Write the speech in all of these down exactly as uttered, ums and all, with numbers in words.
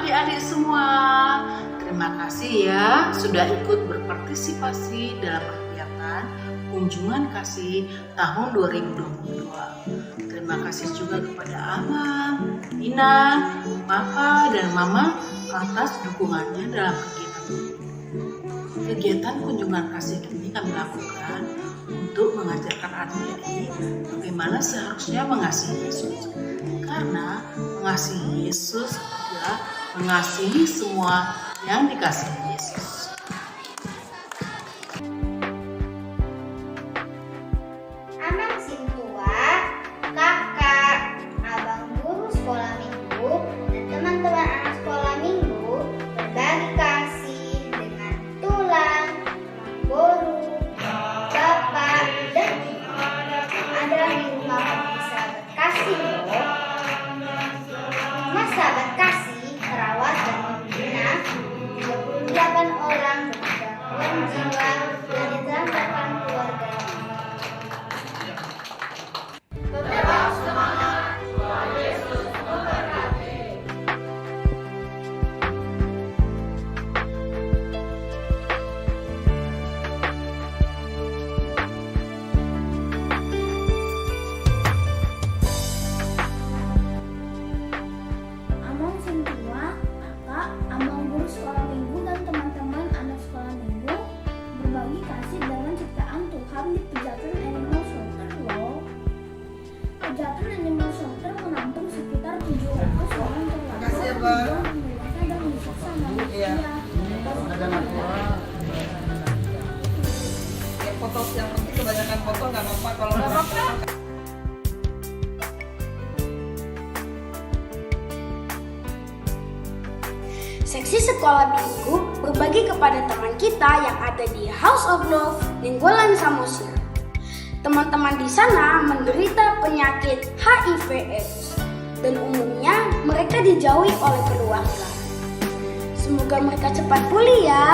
Adik-adik semua, terima kasih ya sudah ikut berpartisipasi dalam kegiatan kunjungan kasih tahun dua ribu dua puluh dua. Terima kasih juga kepada Amang, Inang, Papa, dan Mama atas dukungannya dalam kegiatan ini. Kegiatan kunjungan kasih ini kami lakukan untuk mengajarkan adik-adik bagaimana seharusnya mengasihi Yesus. Karena mengasihi Yesus adalah mengasihi semua yang dikasihi Yesus. Amang sintua, kakak, abang guru sekolah minggu, dan teman-teman anak sekolah minggu berbagi kasih dengan tulang, boru, bapak, dan ibu. Ada di rumah kami sahabat kasih loh. Rumah sahabat kasih merawat dan membina dua puluh delapan orang dengan gangguan jiwa yang ditelantarkan keluarganya. Tetap semangat, Tuhan Yesus memberkati. Amang sintua, kakak, abang guru sekolah minggu, dan teman-teman anak sekolah minggu berbagi kasih dengan ciptaan Tuhan di Pejaten Animal Shelter loh. Pejaten Animal Shelter menampung sekitar tujuh ratus orang terlantar, makasih ya, Bang, yang menderita dan disiksa manusia. Iya. Ya, foto yang penting kebanyakan foto nggak apa-apa kalau nggak apa-apa. Seksi sekolah minggu berbagi kepada teman kita yang ada di House of Love, Nainggolan, Samosir. Teman-teman di sana menderita penyakit H I V AIDS dan umumnya mereka dijauhi oleh keluarga. Semoga mereka cepat pulih ya.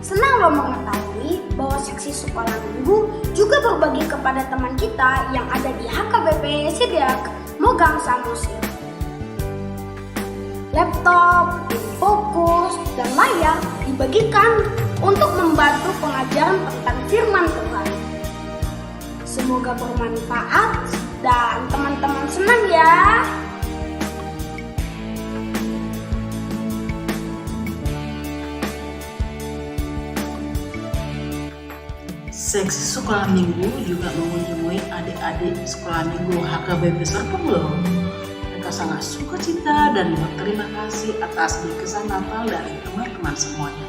Senang loh mengetahui bahwa seksi sekolah minggu juga berbagi kepada teman kita yang ada di H K B P Sideak, Mogang, Samosir. Laptop, game fokus, dan layar dibagikan untuk membantu pengajaran tentang firman Tuhan. Semoga bermanfaat dan teman-teman senang ya. Seksi sekolah minggu juga mengunjungi adik-adik sekolah minggu H K B P Serpong loh. Mereka sangat sukacita dan berterima kasih atas bingkisan Natal dari teman-teman semuanya.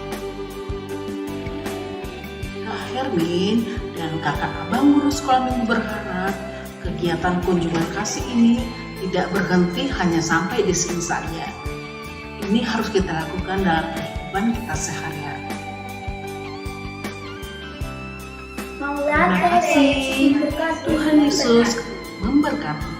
Kak Hermin dan kakak abang guru sekolah minggu berharap kegiatan kunjungan kasih ini tidak berhenti hanya sampai di sini saja. Ini harus kita lakukan dalam kehidupan kita sehari-hari. Terima kasih. Tuhan Yesus memberkati.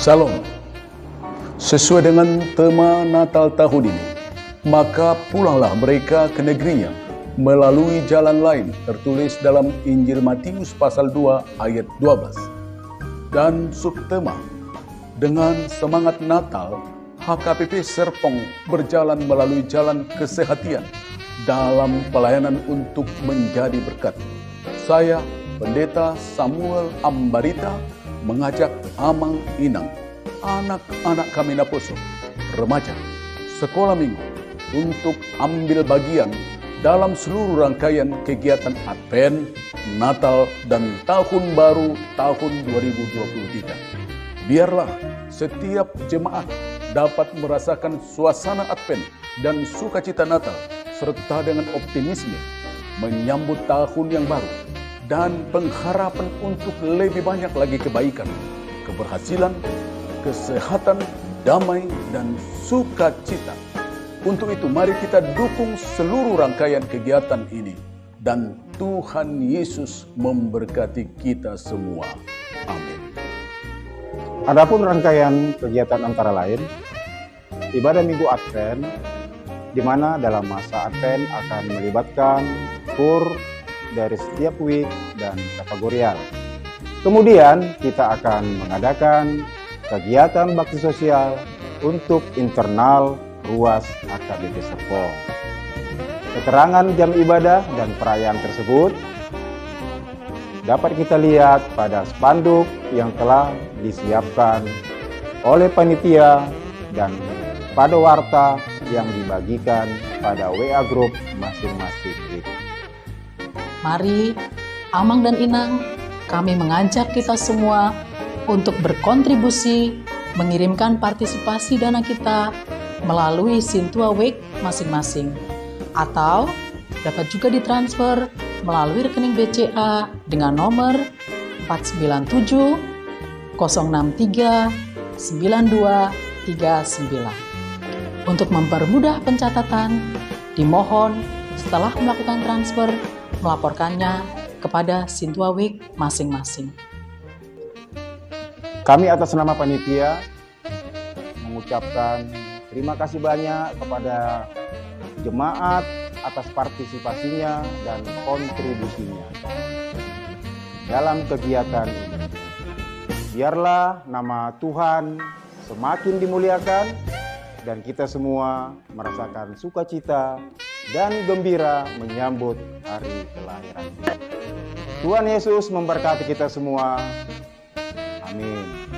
Syalom. Sesuai dengan tema Natal tahun ini, maka pulanglah mereka ke negerinya melalui jalan lain, tertulis dalam Injil Matius pasal dua ayat dua belas. Dan subtema, dengan semangat Natal, H K B P Serpong berjalan melalui jalan kesehatan dalam pelayanan untuk menjadi berkat. Saya, Pendeta Samuel Ambarita, mengajak amang inang, anak-anak kami naposo, remaja, sekolah minggu, untuk ambil bagian dalam seluruh rangkaian kegiatan Advent, Natal, dan Tahun Baru tahun dua ribu dua puluh tiga. Biarlah setiap jemaat dapat merasakan suasana Advent dan sukacita Natal, serta dengan optimisme menyambut tahun yang baru dan pengharapan untuk lebih banyak lagi kebaikan, keberhasilan, kesehatan, damai, dan sukacita. Untuk itu, mari kita dukung seluruh rangkaian kegiatan ini. Dan Tuhan Yesus memberkati kita semua. Amin. Adapun rangkaian kegiatan antara lain, ibadah Minggu Advent, di mana dalam masa Advent akan melibatkan koor dari setiap week dan kategorial. Kemudian kita akan mengadakan kegiatan bakti sosial untuk internal ruas H K B P Serpong. Keterangan jam ibadah dan perayaan tersebut dapat kita lihat pada spanduk yang telah disiapkan oleh panitia dan pada warta yang dibagikan pada W A grup masing-masing. Mari, Amang dan Inang, kami mengajak kita semua untuk berkontribusi mengirimkan partisipasi dana kita melalui Sintua Week masing-masing. Atau dapat juga ditransfer melalui rekening B C A dengan nomor empat sembilan tujuh, kosong enam tiga, sembilan dua tiga sembilan. Untuk mempermudah pencatatan, dimohon setelah melakukan transfer, melaporkannya kepada Sintua Week masing-masing. Kami atas nama panitia mengucapkan terima kasih banyak kepada jemaat atas partisipasinya dan kontribusinya dalam kegiatan ini. Biarlah nama Tuhan semakin dimuliakan dan kita semua merasakan sukacita dan gembira menyambut hari kelahiran. Tuhan Yesus memberkati kita semua. Amin.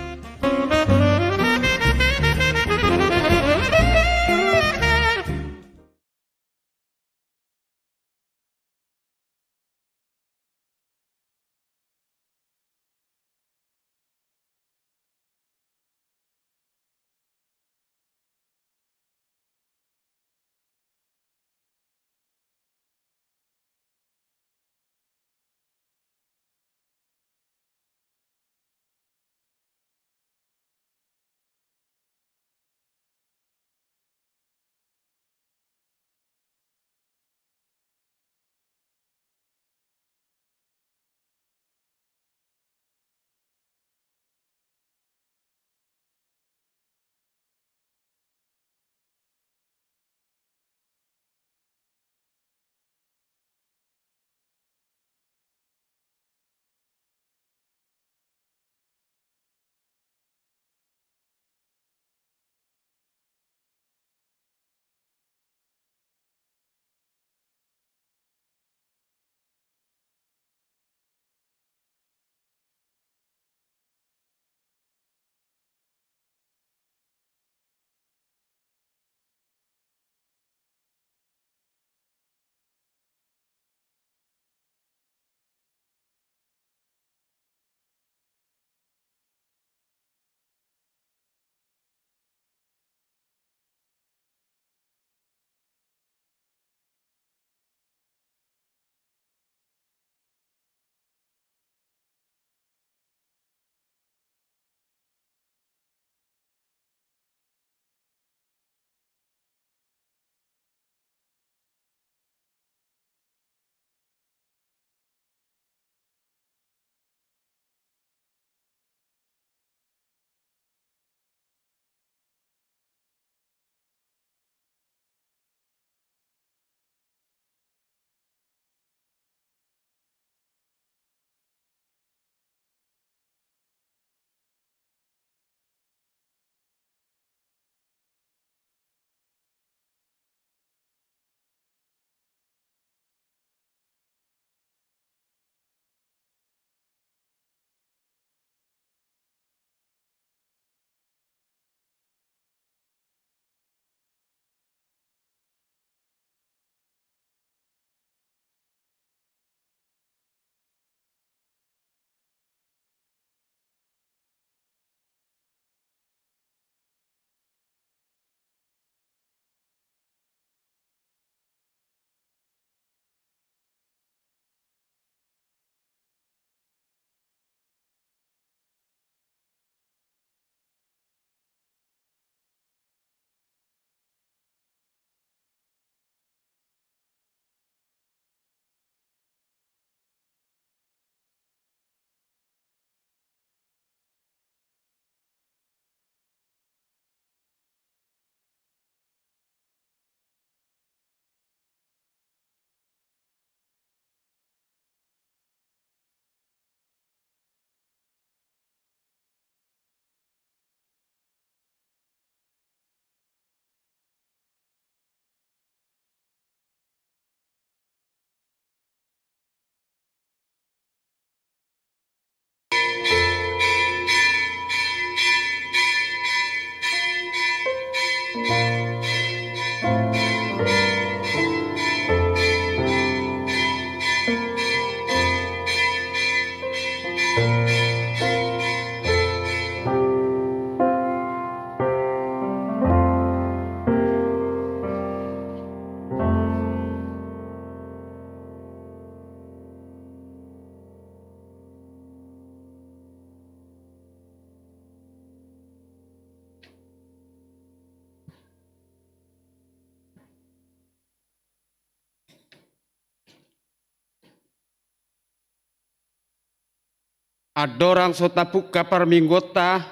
Andorang so tapungka parmingguonta,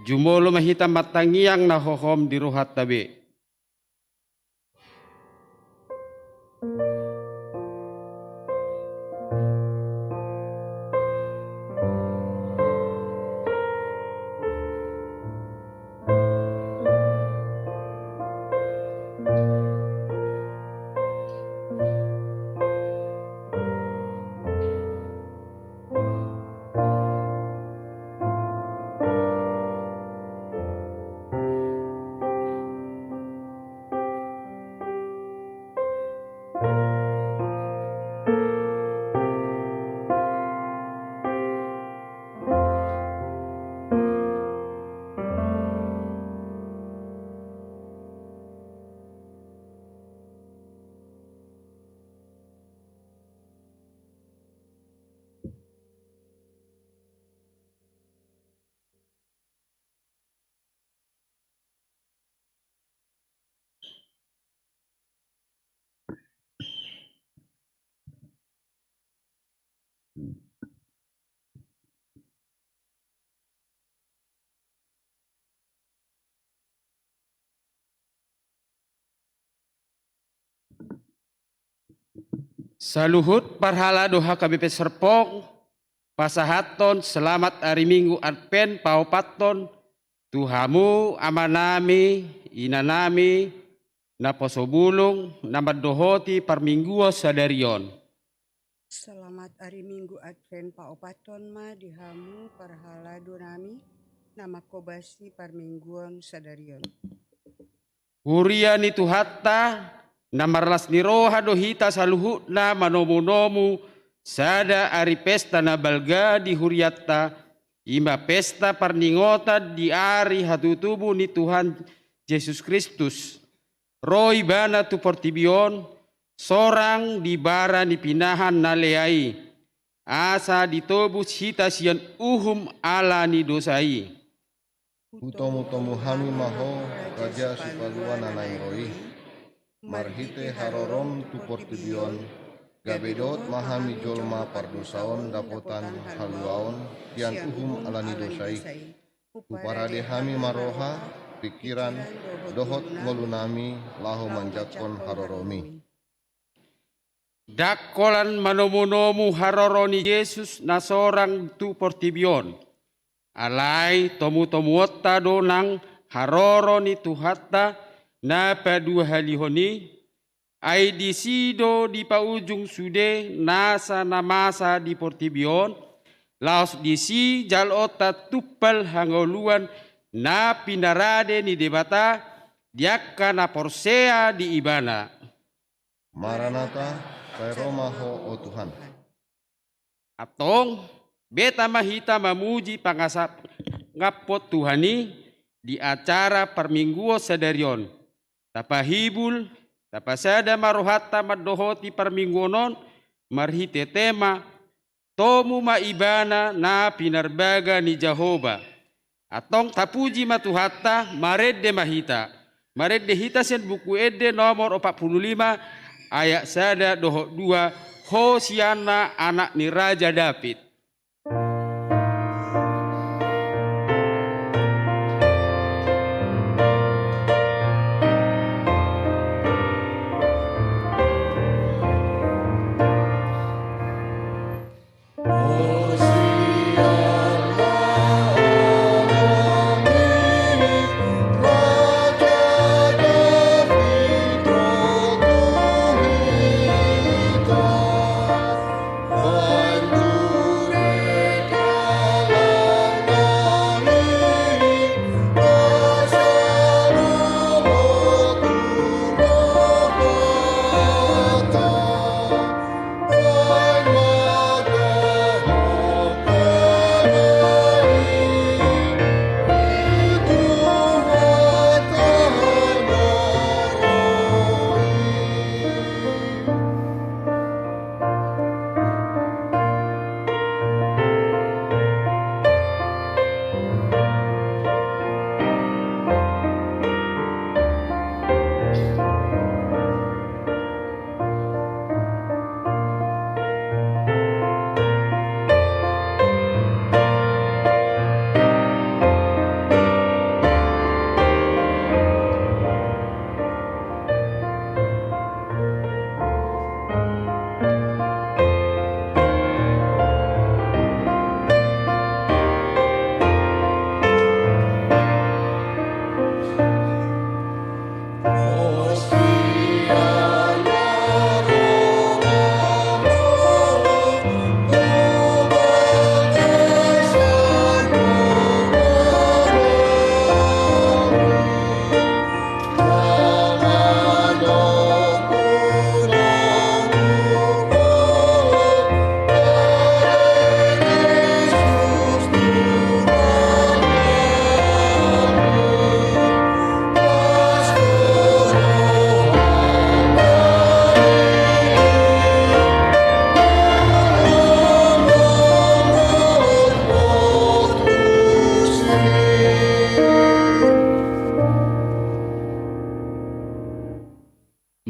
jumolo ma hita martangiang na hohom di rohanta be. Saluhut parhalado H K B P Serpong, pasahathon selamat ari Minggu Advent paopathon tu hamu amanami, inanami, naposo bulung, na mandohoti parmingguon sadari on. Selamat ari Minggu Advent paopathon ma di hamu parhaladonami, na manghobasi parmingguon sadari on. Huria ni Tuhanta, na marlas ni roha do hita saluhutna manomunomu sada ari pesta na balga di hurianta, i ma pesta parningotan di ari hatutubu ni Tuhan Jesus Kristus. Ro Ibana tu portibi on, sorang di bara ni pinahan na lea i, asa ditobus hita sian uhum ala ni dosa i. Hutomutomu hami ma Ho, Raja Sipalua na naeng ro i. Marhite harorom tu portibi on, gabe dohot ma hami jolma pardosa on dapotan haluaon sian uhum ala ni dosa i. Huparade hami ma roha, pingkiran, dohot ngolunami laho manjangkon harorom i. Ndang holan manomunomu haroro ni Jesus na sorang tu portibi on. Alai tomutomuonta do nang haroro ni Tuhanta na paduahalihon i, ai disi do dipaujung sude nasa na masa di portibi on, laos disi jaloonta tumpal hangoluan na pinarade ni Debata di angka na porsea di Ibana. Maranata, sai ro ma Ho, o Tuhan. Antong, beta ma hita mamuji pangasangaphon Tuhan i di acara parmingguon sadari on. Tapahibul, tapasada ma rohanta mandohoti parmingguon on, marhite tema, Tomu ma Ibana na pinarbaga ni Jahowa. Antong tapuji ma Tuhanta, marende ma hita. Marende hita sian Buku Ende nomor opat pulu lima, ayat sada dohot dua, Hosianna anak ni Raja Daud.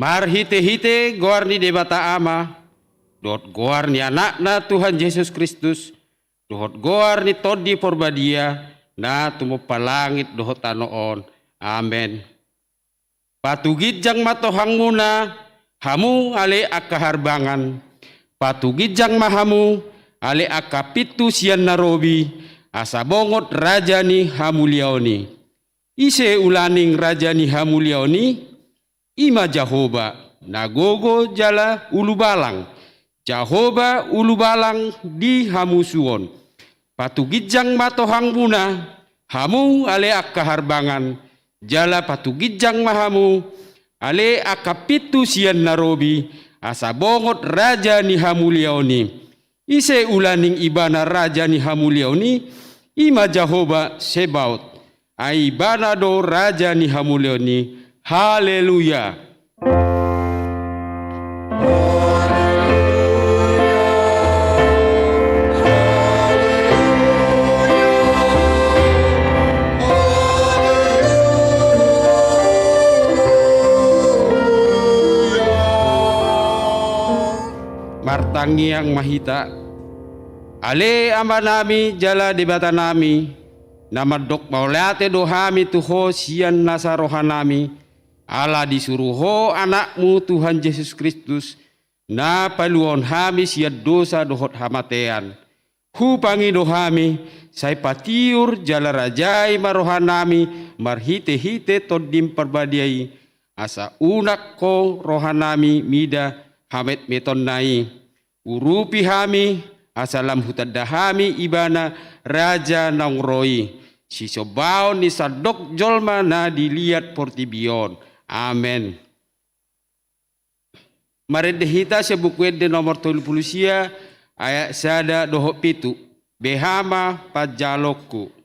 Marhite-hite goar ni Debata Ama, dohot goar ni Anakna Tuhan Jesus Kristus, dohot goar ni Tondi Porbadia, na tumompa langit dohot tano on. Amen. Patuginjang ma tohangmuna, hamu ale angka harbangan. Patuginjang ma hamu, ale angka pintu sian na robi, asa bongot raja ni hamuliaon i. Ise ulaning raja ni hamuliaon i? I ma Jahowa, na gogo jala ulubalang. Jahowa ulubalang di hamusuon. Patuginjang ma tohangmuna, hamu ale angka harbangan, jala patuginjang ma hamu, ale angka pintu sian na robi, asa bongot raja ni hamuliaon i. Ise ulaning ibana raja ni hamuliaon i? I ma Jahowa Sebaot. Ai ibana do raja ni hamuliaon i. Haleluya. Martangiang ma hita. Ale Amanami jala Debatanami, na mandok mauliate do hami tu Ho sian nasa rohanami, ala disuru Ho Anakmu Tuhan Jesus Kristus, na paluahon hami sian dosa dohot hamatean. Hupangido hami, sai patiur jala rajai ma rohanami marhite-hite Tondim Parbadia i, asa unang Ho rohanami mida hametmetonna i. Urupi hami, asa lam hutanda hami ibana raja naung ro i, sisombaon ni sandok jolma na di liat portibi on. Amen. Marende hita sian Buku Ende nomor tolu pulu sia, ayat sada dohot pitu. Beha ma panjaloonku.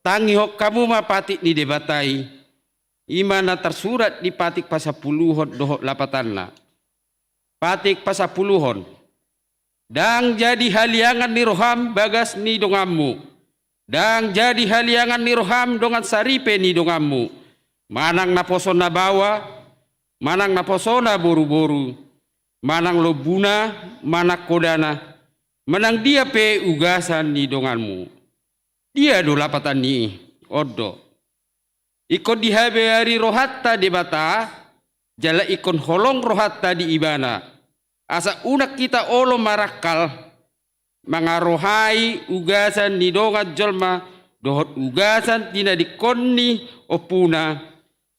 Tangihon hamu ma patik ni Debata i, i ma na tarsurat di patik pasampuluhon dohot lapatanna. Patik pasampuluhon. Ndang jadi haliangan ni roham bagas ni donganmu. Ndang jadi haliangan ni roham dongan saripe ni donganmu. Manang naposona baoa, manang naposona boruboru, manang lombuna, manang hodana, manang dia pe ugasan ni donganmu. Dia do lapatan ni i? On do. Ingkon dihabeari rohanta Debata, jala ingkon holong rohanta di Ibana. Asa unang hita olo marangkal, mangarohai ugasan ni dongan jolma, dohot ugasan tinadingkon ni ompuna,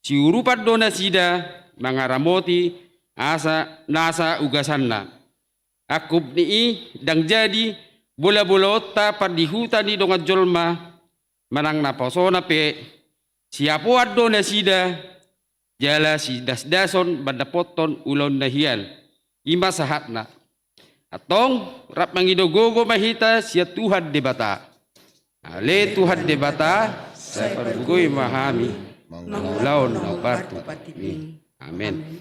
siurupan do nasida mangaramoti asa nasa ugasanna. Angkup ni i ndang jadi bolabolaonta, pandihuta ni dongan jolma, manang naposona pe, siapoan do nasida, jala sidasdason mandapothon ulaon na hian. I ma sahatna. Antong, rap mangido gogo ma hita sian Tuhan Debata. Ale Tuhan Debata, sai pargogoi ma hami mangulahon na hombar tu pantingmi. Amen.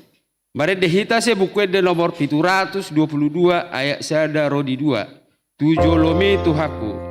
Marende hita sian Buku Ende nomor pitu ratus dua puluh dua, ayat sada ro di dua. Tu jolomi, Tuhanku.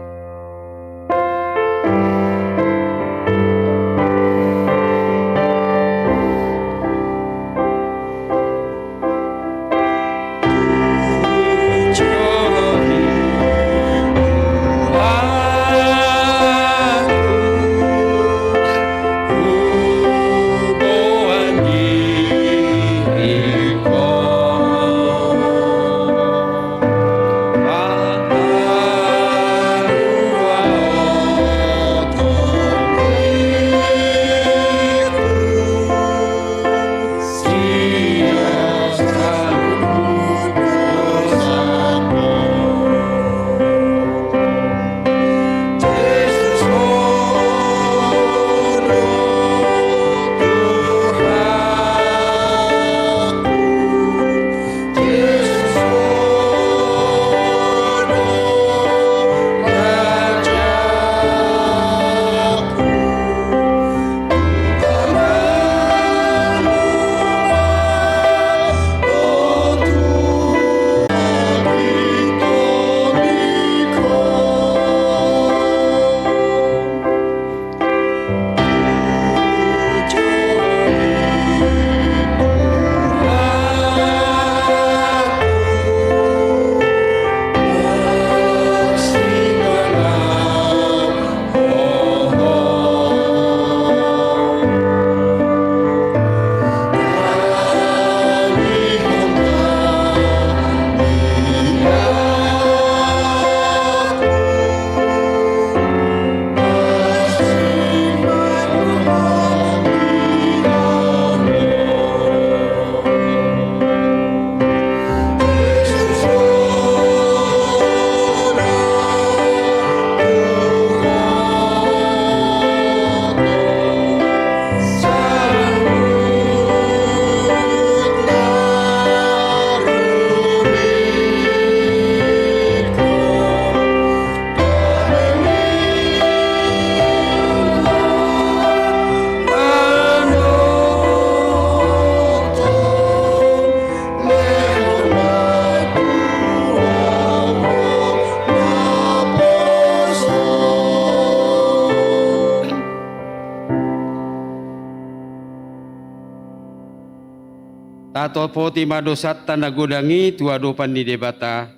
Tatopoti ma dosanta na godang i tu adopan ni Debata.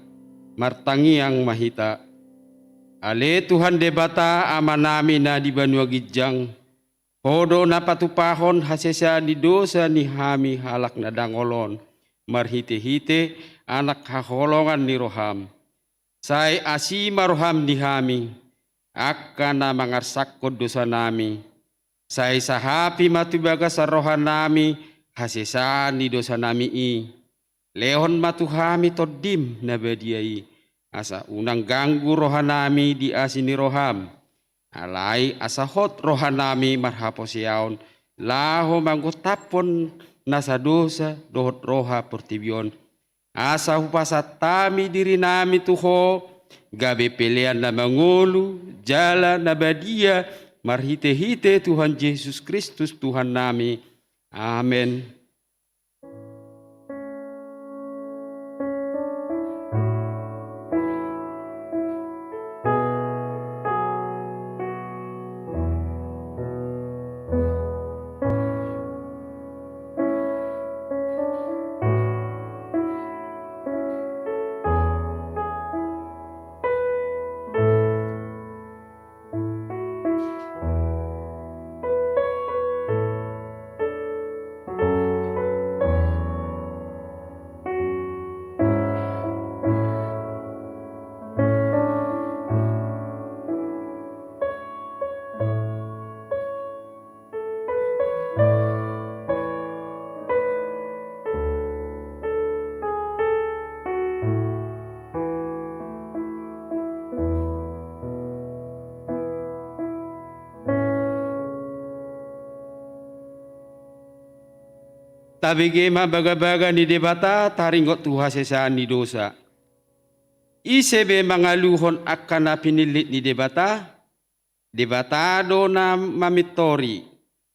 Martangiang ma hita. Ale Tuhan Debata, Amanami na di banua ginjang, Ho do na patupahon hasesaan ni dosa ni hami halak na dangol on, marhitehite Anak haholongan ni roham. Sai asi ma roham di hami, angka na mangarsakkon dosanami. Sai sahapi ma tu bagasan rohanami hasesaan ni dosanami i. Lehon ma tu hami Tondim na badia i, asa unang ganggu rohanami di asi ni roham. Alai asa hot rohanami marhaporseaon, laho manggontaphon nasa dosa dohot roha portibi on. Asa hupasahat hami dirinami tu Ho, gabe pelean na mangolu, jala na badia, marhitehite Tuhan Jesus Kristus Tuhannami. Amen. Tabege ma bagabaga ni Debata taringot tu hasesaan ni dosa. Ise be mangaluhon angka na pinillit ni Debata? Debata do na mamintori.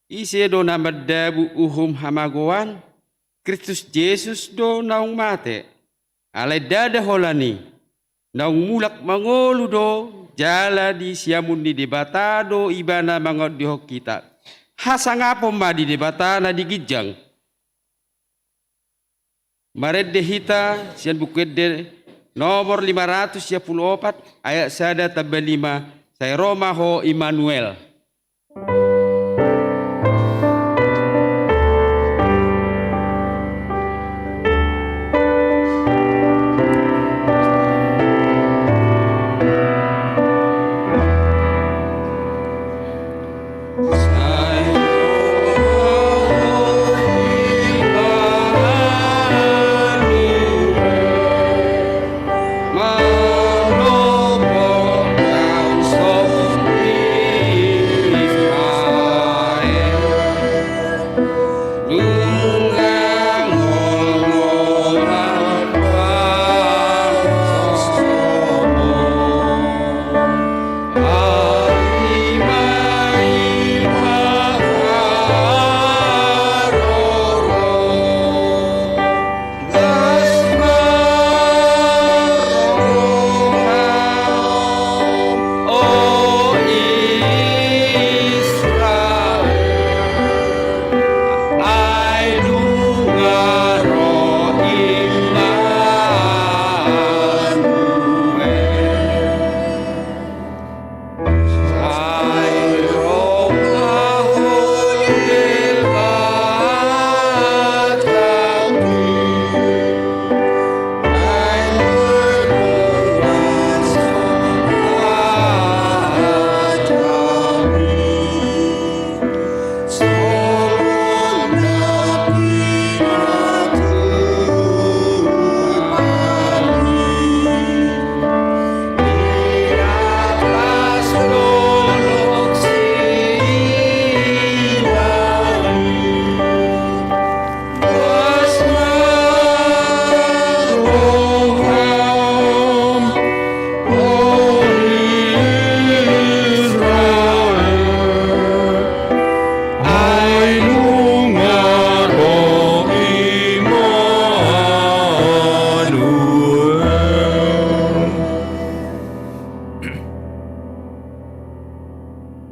Ise do na mandabu uhum hamagoan? Kristus Jesus do naung mate. Alai ndada holan i, naung mulak mangolu do, jala di siamun ni Debata do ibana mangaondihon hita. Hasangapon ma di Debata na di ginjang. Marende hita sian Buku Ende nomor lima ratus sia pulu opat, ayat sada tamba lima, sai ro ma ho Immanuel.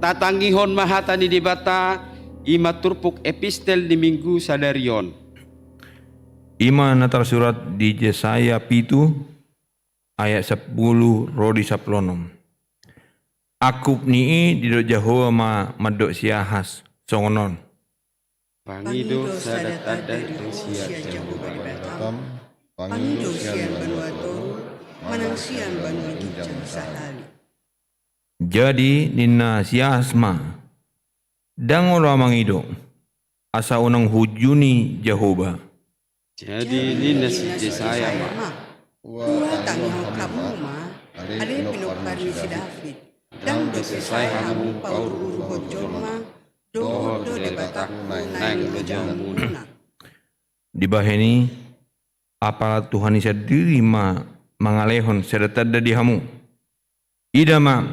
Tatangihon ma hata ni Debata, i ma turpuk epistel ni Minggu sadari on. I ma na tarsurat di Jesaya pitu, ayat sampulu ro di sampulu onom. Angkup ni i didok Jahowa ma mandok si Ahas songon on. Pangido sada tanda di ho sian Jahowa Debatam, pangido sian banua toru, manang sian banua ginjang sahali. Jadi ninna si Ahas ma, ndang olo ahu mangido, asa unang huunjuni Jahowa. Jadi ninna si Jesaya ma, ua tangihon hamu ma, ale pinompar ni si David, ndang dope sae hamu paururuhon jolma, dohot do Debatakku naeng lojaonmuna. Dibahen i, apala Tuhan i sandiri ma mangalehon sada tanda di hamu. Ida ma,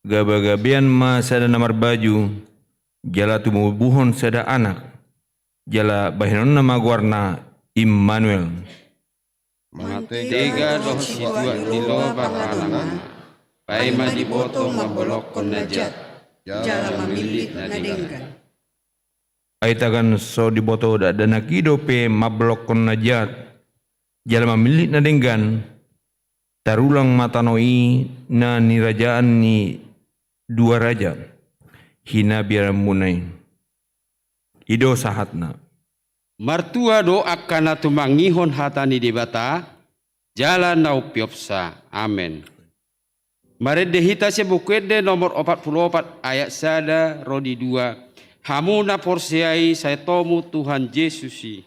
gabagabean ma sada na marbaju, jala tumubuhon sada anak, jala bahenonna ma goarna Immanuel. Mantega dohot situak ni loba pangalangan, paima diboto mambolongkon na jat, jala mamillit na denggan. Ai tagan so diboto dakdanak i dope mambolongkon na jat, jala mamillit na denggan, tarulang ma tano i na nirajaan ni dua raja, hinabiaranmuna i. I do sahatna. Martua do angka na tumangihon hata ni Debata, jala na umpeopsa. Amen. Marende hita sian Buku Ende nomor opat pulu opat ayat sada ro di dua. Hamu na porsea i, sai tomu Tuhan Jesus i.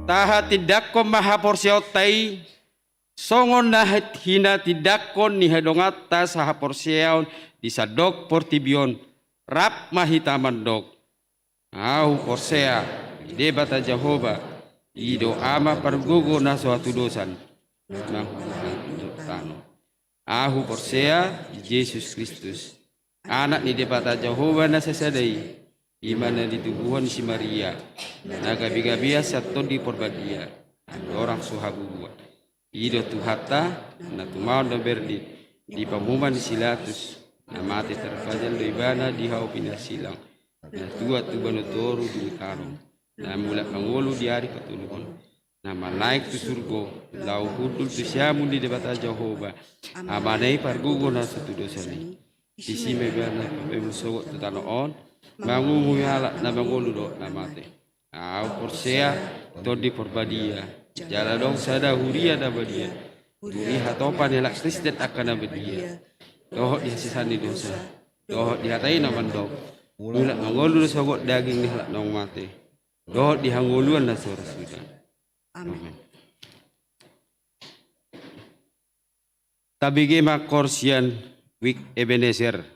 Tahatindangkon ma haporseaonta i, songon na hinatindanghon ni donganna sahaporseaon di sandok portibi on, rap ma hita mandok: Ahu porsea di Debata Jahowa, i do Ama pargogo na so hatudosan, manghuhut langit dohot tano. Ahu porsea di Jesus Kristus, Anak ni Debata Jahowa na sasada i, i ma na ditubuhon si Maria, na gabe-gabean sian Tondi Porbadia, andorang so habubuan. I do Tuhanta, na tumaon na berdit, di pamuhuman ni si Pilatus, na mate tarpajal do ibana di hau pinarsilang, na tuat tu banua toru dung tano, na mulak mangolu di ari patoluhon, na manaek tu surgo, laho hundul tu siamun ni Debata Jahowa, Amana i pargogo na so hatudosan i. Disi ma ibana paimul sogot tu tano on, manguhumi halak na mangolu dohot na mate. Ahu porsea Tondi Porbadia, jala adong sada huria na badia, tu di hatopan ni halak Kristen angka na badia, dohot di hasesaan ni dosa, dohot di hata i na mandok: Mulak mangolu do sogot daging ni halak naung mate, dohot di hangoluan na so ras hita. Amen. Tabege ma horsean Wijk Ebenezer.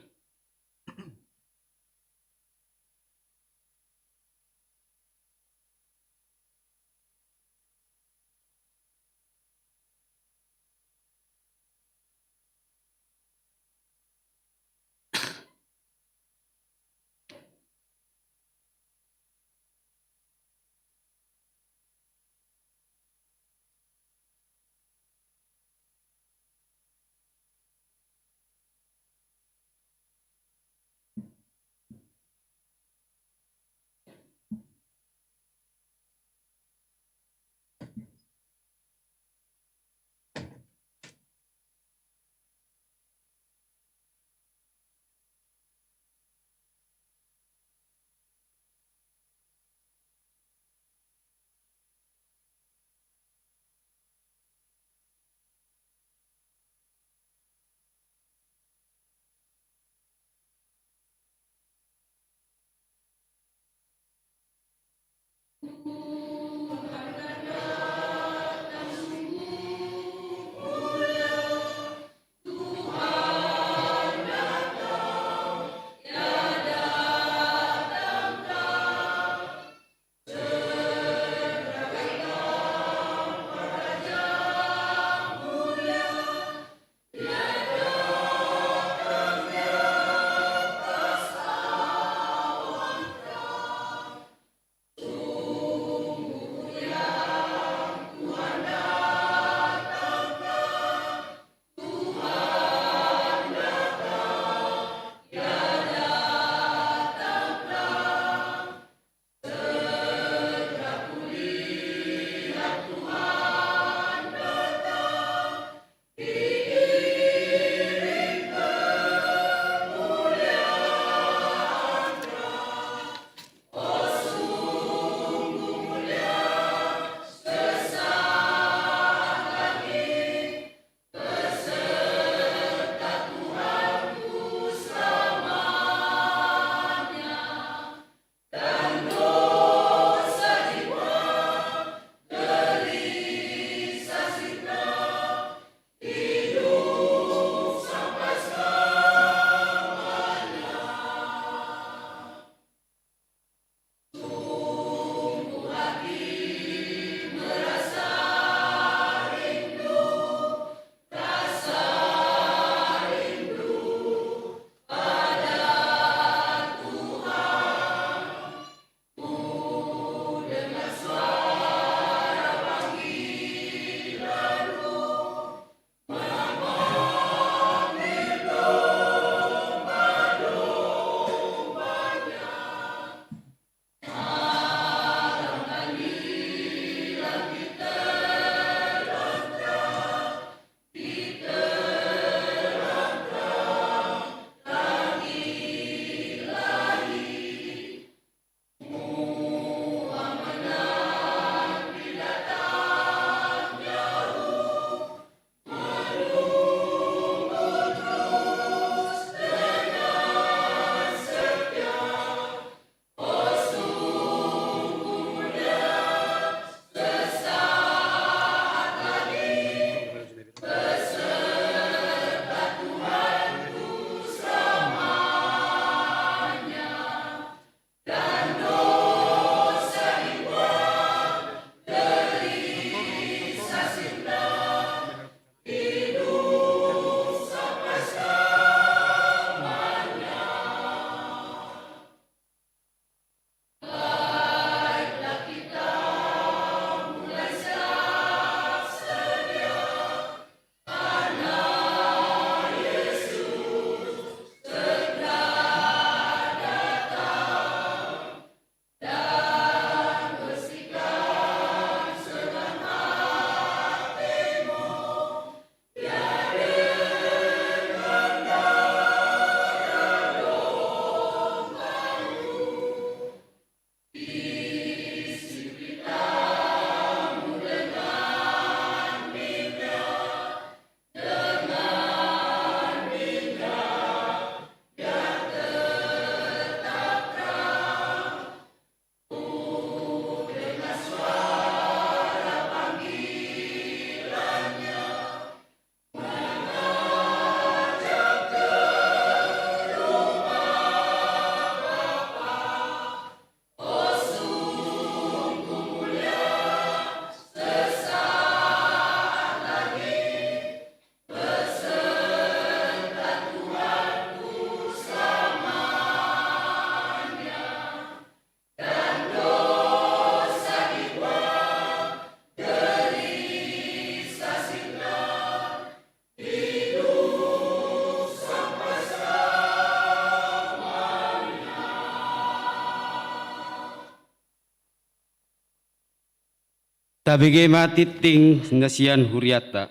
Tabege ma tingting na sian hurianta.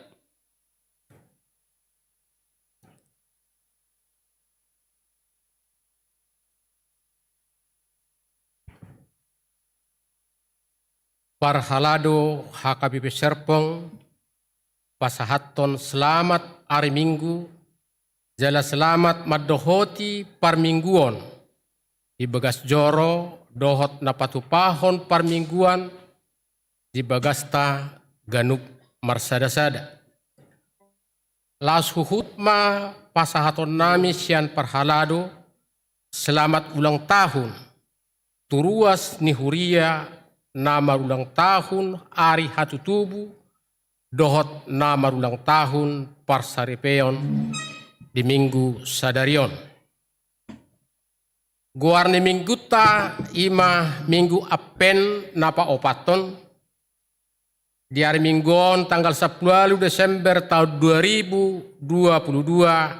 Parhalado H K B P Serpong, pasahathon selamat ari Minggu, jala selamat mandohoti parmingguon di bagas joro dohot na patupahon parmingguan di bagasta ganup marsada-sada. Laos huhut ma pasahatonnami sian parhalado selamat ulang tahun tu ruas ni huria na marulang tahun ari hatutubu dohot na marulang tahun parsaripeon di Minggu sadari on. Goar ni Minggunta i ma Minggu Advent na paopathon, di ari Minggu on tanggal sampulu ualu Desember taon dua ribu dua pulu dua,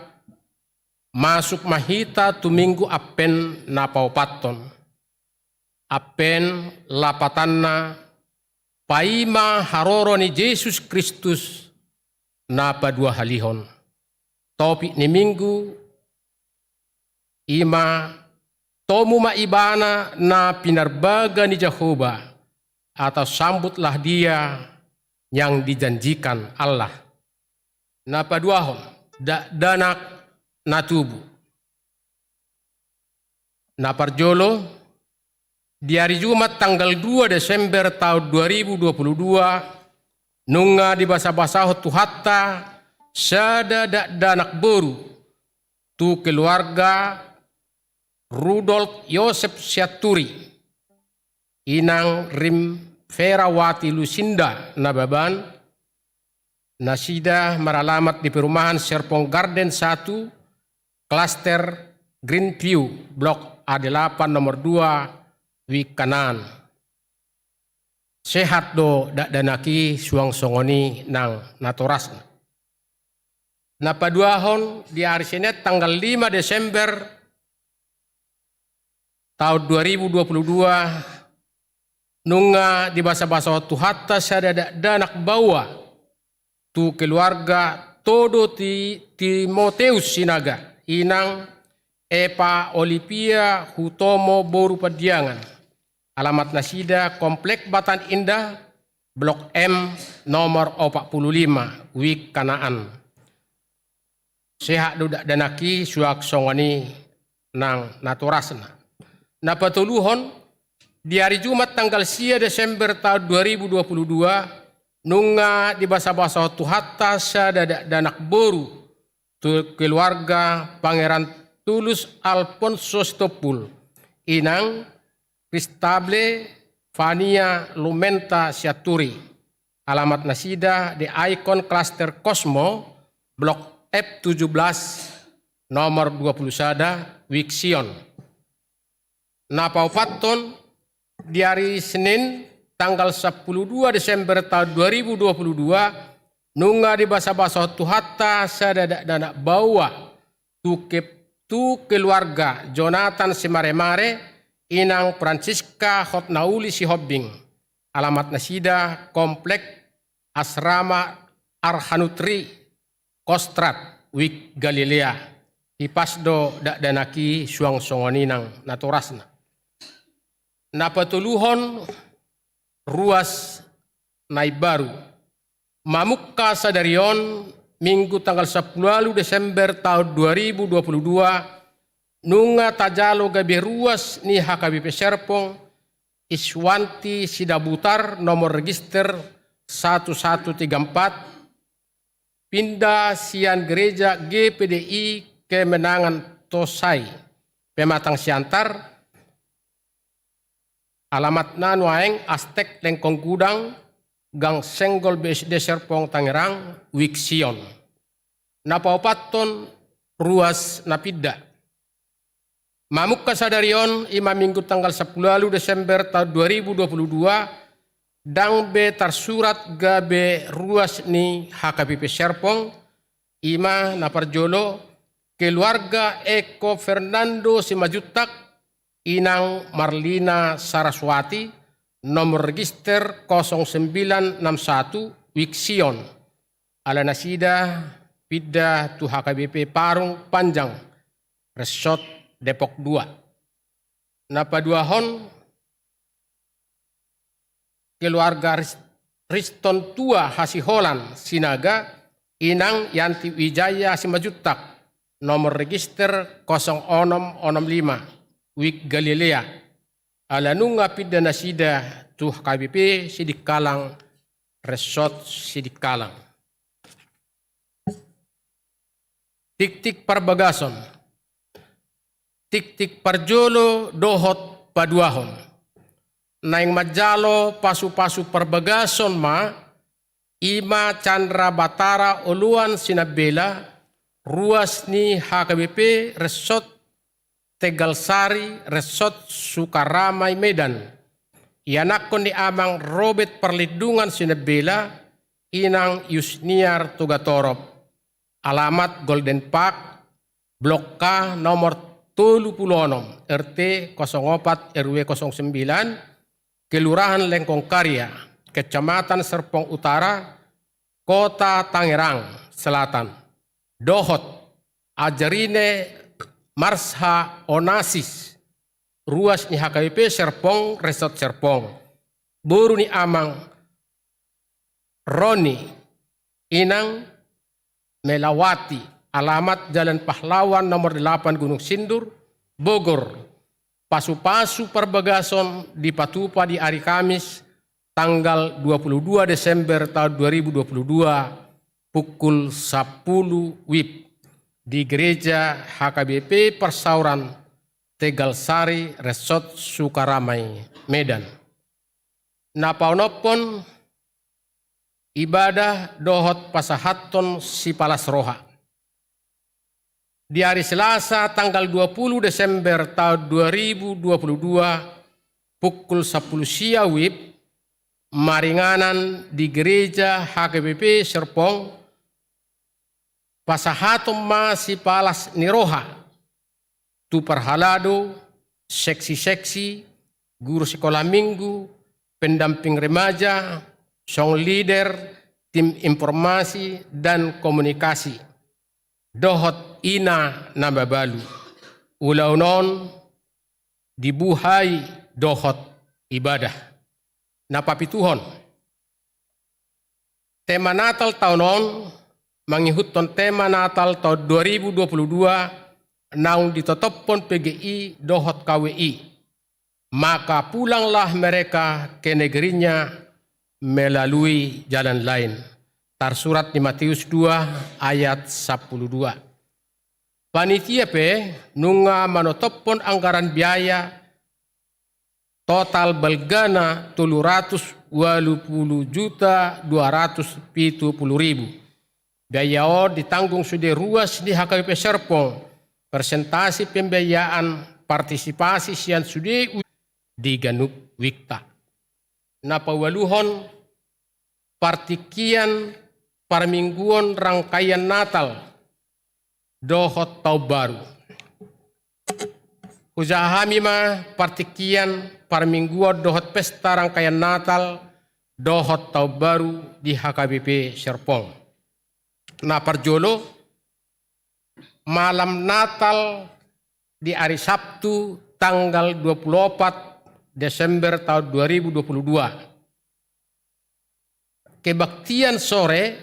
masuk ma hita tu Minggu Advent na paopathon. Advent lapatanna paima haroro ni Jesus Kristus na paduahalihon. Topik ni Minggu i ma, tomu ma Ibana na pinarbaga ni Jahowa, atau sambutlah Dia yang dijanjikan Allah. Na paduahon, dakdanak na tubu. Na parjolo, di ari Jumat tanggal dua Desember taon dua ribu dua pulu dua, nunga dibasabasahon Tuhanta sada dakdanak boru tu keluarga Rudolf Yosef Sianturi, inang Rim Ferawati Lusinda Nababan, nasida maralamat di perumahan Serpong Garden satu, klaster Green View, blok A delapan nomor dua, Wik Kanaan. Sehat do dakdanak i suang songon i nang natorasna. Na paduahon, di ari Senin tanggal lima Desember taon dua ribu dua pulu dua, nunga dibasabasahon Tuhanta sada dakdanak baoa tu keluarga Todo Ti-, Timoteus Sinaga, inang Epa Olivia Hutomo boru Pandiangan. Alamat nasida Komplek Batan Indah, Blok M, nomor opat pulu lima, Wik Kanaan. Sehat do dakdanak i suang songon i nang natorasna. Na patoluhon, di ari Jumat tanggal sia Desember taon dua ribu dua pulu dua, nunga dibasabasahon Tuhanta sada dakdanak boru tu keluarga Pangeran Tulus Alfonso Sitompul, inang Kristable Fania Lumenta Sianturi. Alamat nasida di Icon Cluster Cosmo, Blok F tujuh belas, nomor dua pulu sada, Wik Sion. Na paopathon, di ari Senin tanggal sampulu dua Desember taon dua ribu dua pulu dua, nunga dibasabasahon Tuhanta sada dakdanak baoa tu ke-, tu keluarga Jonathan Simaremare, inang Francisca Hotnauli Sihombing. Alamat nasida Komplek Asrama Arhanutri, Kostrad, Wik Galilea. Hipas do dakdanak i suang songon i nang natorasna. Na patoluhon, ruas na imbaru. Mamungka sadari on, Minggu tanggal sampulu ualu Desember taon dua ribu dua pulu dua, nunga tajalo gabe ruas ni H K B P Serpong, Iswanti Sidabutar, nomor register satu satu tiga empat, pinda sian Gereja G P D I Kemenangan Tosai, Pematang Siantar, alamatna nuaeng Astek Lengkong Gudang, Gang Senggol B S D Serpong Tangerang, Wik Sion. Na paopathon, ruas na pinda. Mamungka sadari on, i ma Minggu tanggal sampulu ualu Desember taon dua ribu dua pulu dua, ndang be tarsurat gabe ruas ni H K B P Serpong, i ma na parjolo, keluarga Eko Fernando Simanjuntak, inang Marlina Saraswati, nomor register kosong sembilan enam satu, Wik Sion. Ala nasida pinda tu H K B P Parung Panjang, Resort Depok dua. Na paduahon, keluarga Ris-, Riston Tua Hasiholan Sinaga, inang Yanti Wijaya Simanjuntak, nomor register kosong onom onom lima, Wik Galilea. Ala nunga pinda nasida tu H K B P Sidikalang, Resort Sidikalang. Tiktik parbagason. Tiktik parjolo dohot paduahon. Naeng manjalo pasupasu parbagason ma, i ma Chandra Batara Oloan Sinambela, ruas ni H K B P Resort Tegalsari, Resort Sukaramai, Medan. Ianakhon ni amang Robert Parlindungan Sinambela, inang Yusniar Togatorop. Alamat Golden Park, Blok K, nomor tolu pulu onom, R T kosong opat, R W kosong sembilan, Kelurahan Lengkong Karya, Kecamatan Serpong Utara, Kota Tangerang Selatan. Dohot Ajarine Marsha Onassis, ruas ni H K B P Serpong, Resort Serpong. Boru ni amang Roni, inang Melawati, alamat Jalan Pahlawan nomor delapan, Gunung Sindur, Bogor. Pasupasu parbagason dipatupa di ari Kamis, tanggal dua puluh dua Desember tahun dua ribu dua puluh dua, pukul sapuluh wib, di Gereja H K B P Parsauran, Tegalsari, Resort Sukaramai, Medan. Na paonomhon, ibadah dohot pasahathon sipalas roha. Di ari Selasa tanggal dua puluh Desember tahun dua ribu dua puluh dua, pukul sapuluh sia wib, maringanan di Gereja H K B P Serpong, pasahaton ma sipalas ni roha tu parhalado, seksi-seksi, guru sekolah minggu, pendamping remaja, song leader, tim informasi dan komunikasi, dohot ina na mabalu. Ulaon on dibuhai dohot ibadah. Na papituhon. Tema Natal taon on mangihuthon tema Natal taon dua ribu dua puluh dua naung ditotophon P G I dohot K W I. Maka pulanglah mereka ke negerinya melalui jalan lain. Tarsurat di Matius dua ayat sapuluh dua. Panitia pe nunga manotophon anggaran biaya total balgana tolu ratus ualu pulu juta dua ratus pitu pulu ribu. Biaya on ditanggung sude ruas ni H K B P Serpong, persentase pembiayaan partisipasi sian sude u-, di ganup wikta. Na paualuhon, partingkian parmingguon rangkaian Natal dohot Taon Baru. Hujaha hami ma partingkian parmingguon dohot pesta rangkaian Natal dohot Taon Baru di H K B P Serpong. Na parjolo, malam Natal di ari Sabtu tanggal dua puluh opat Desember tahun dua ribu dua puluh dua. Kebaktian sore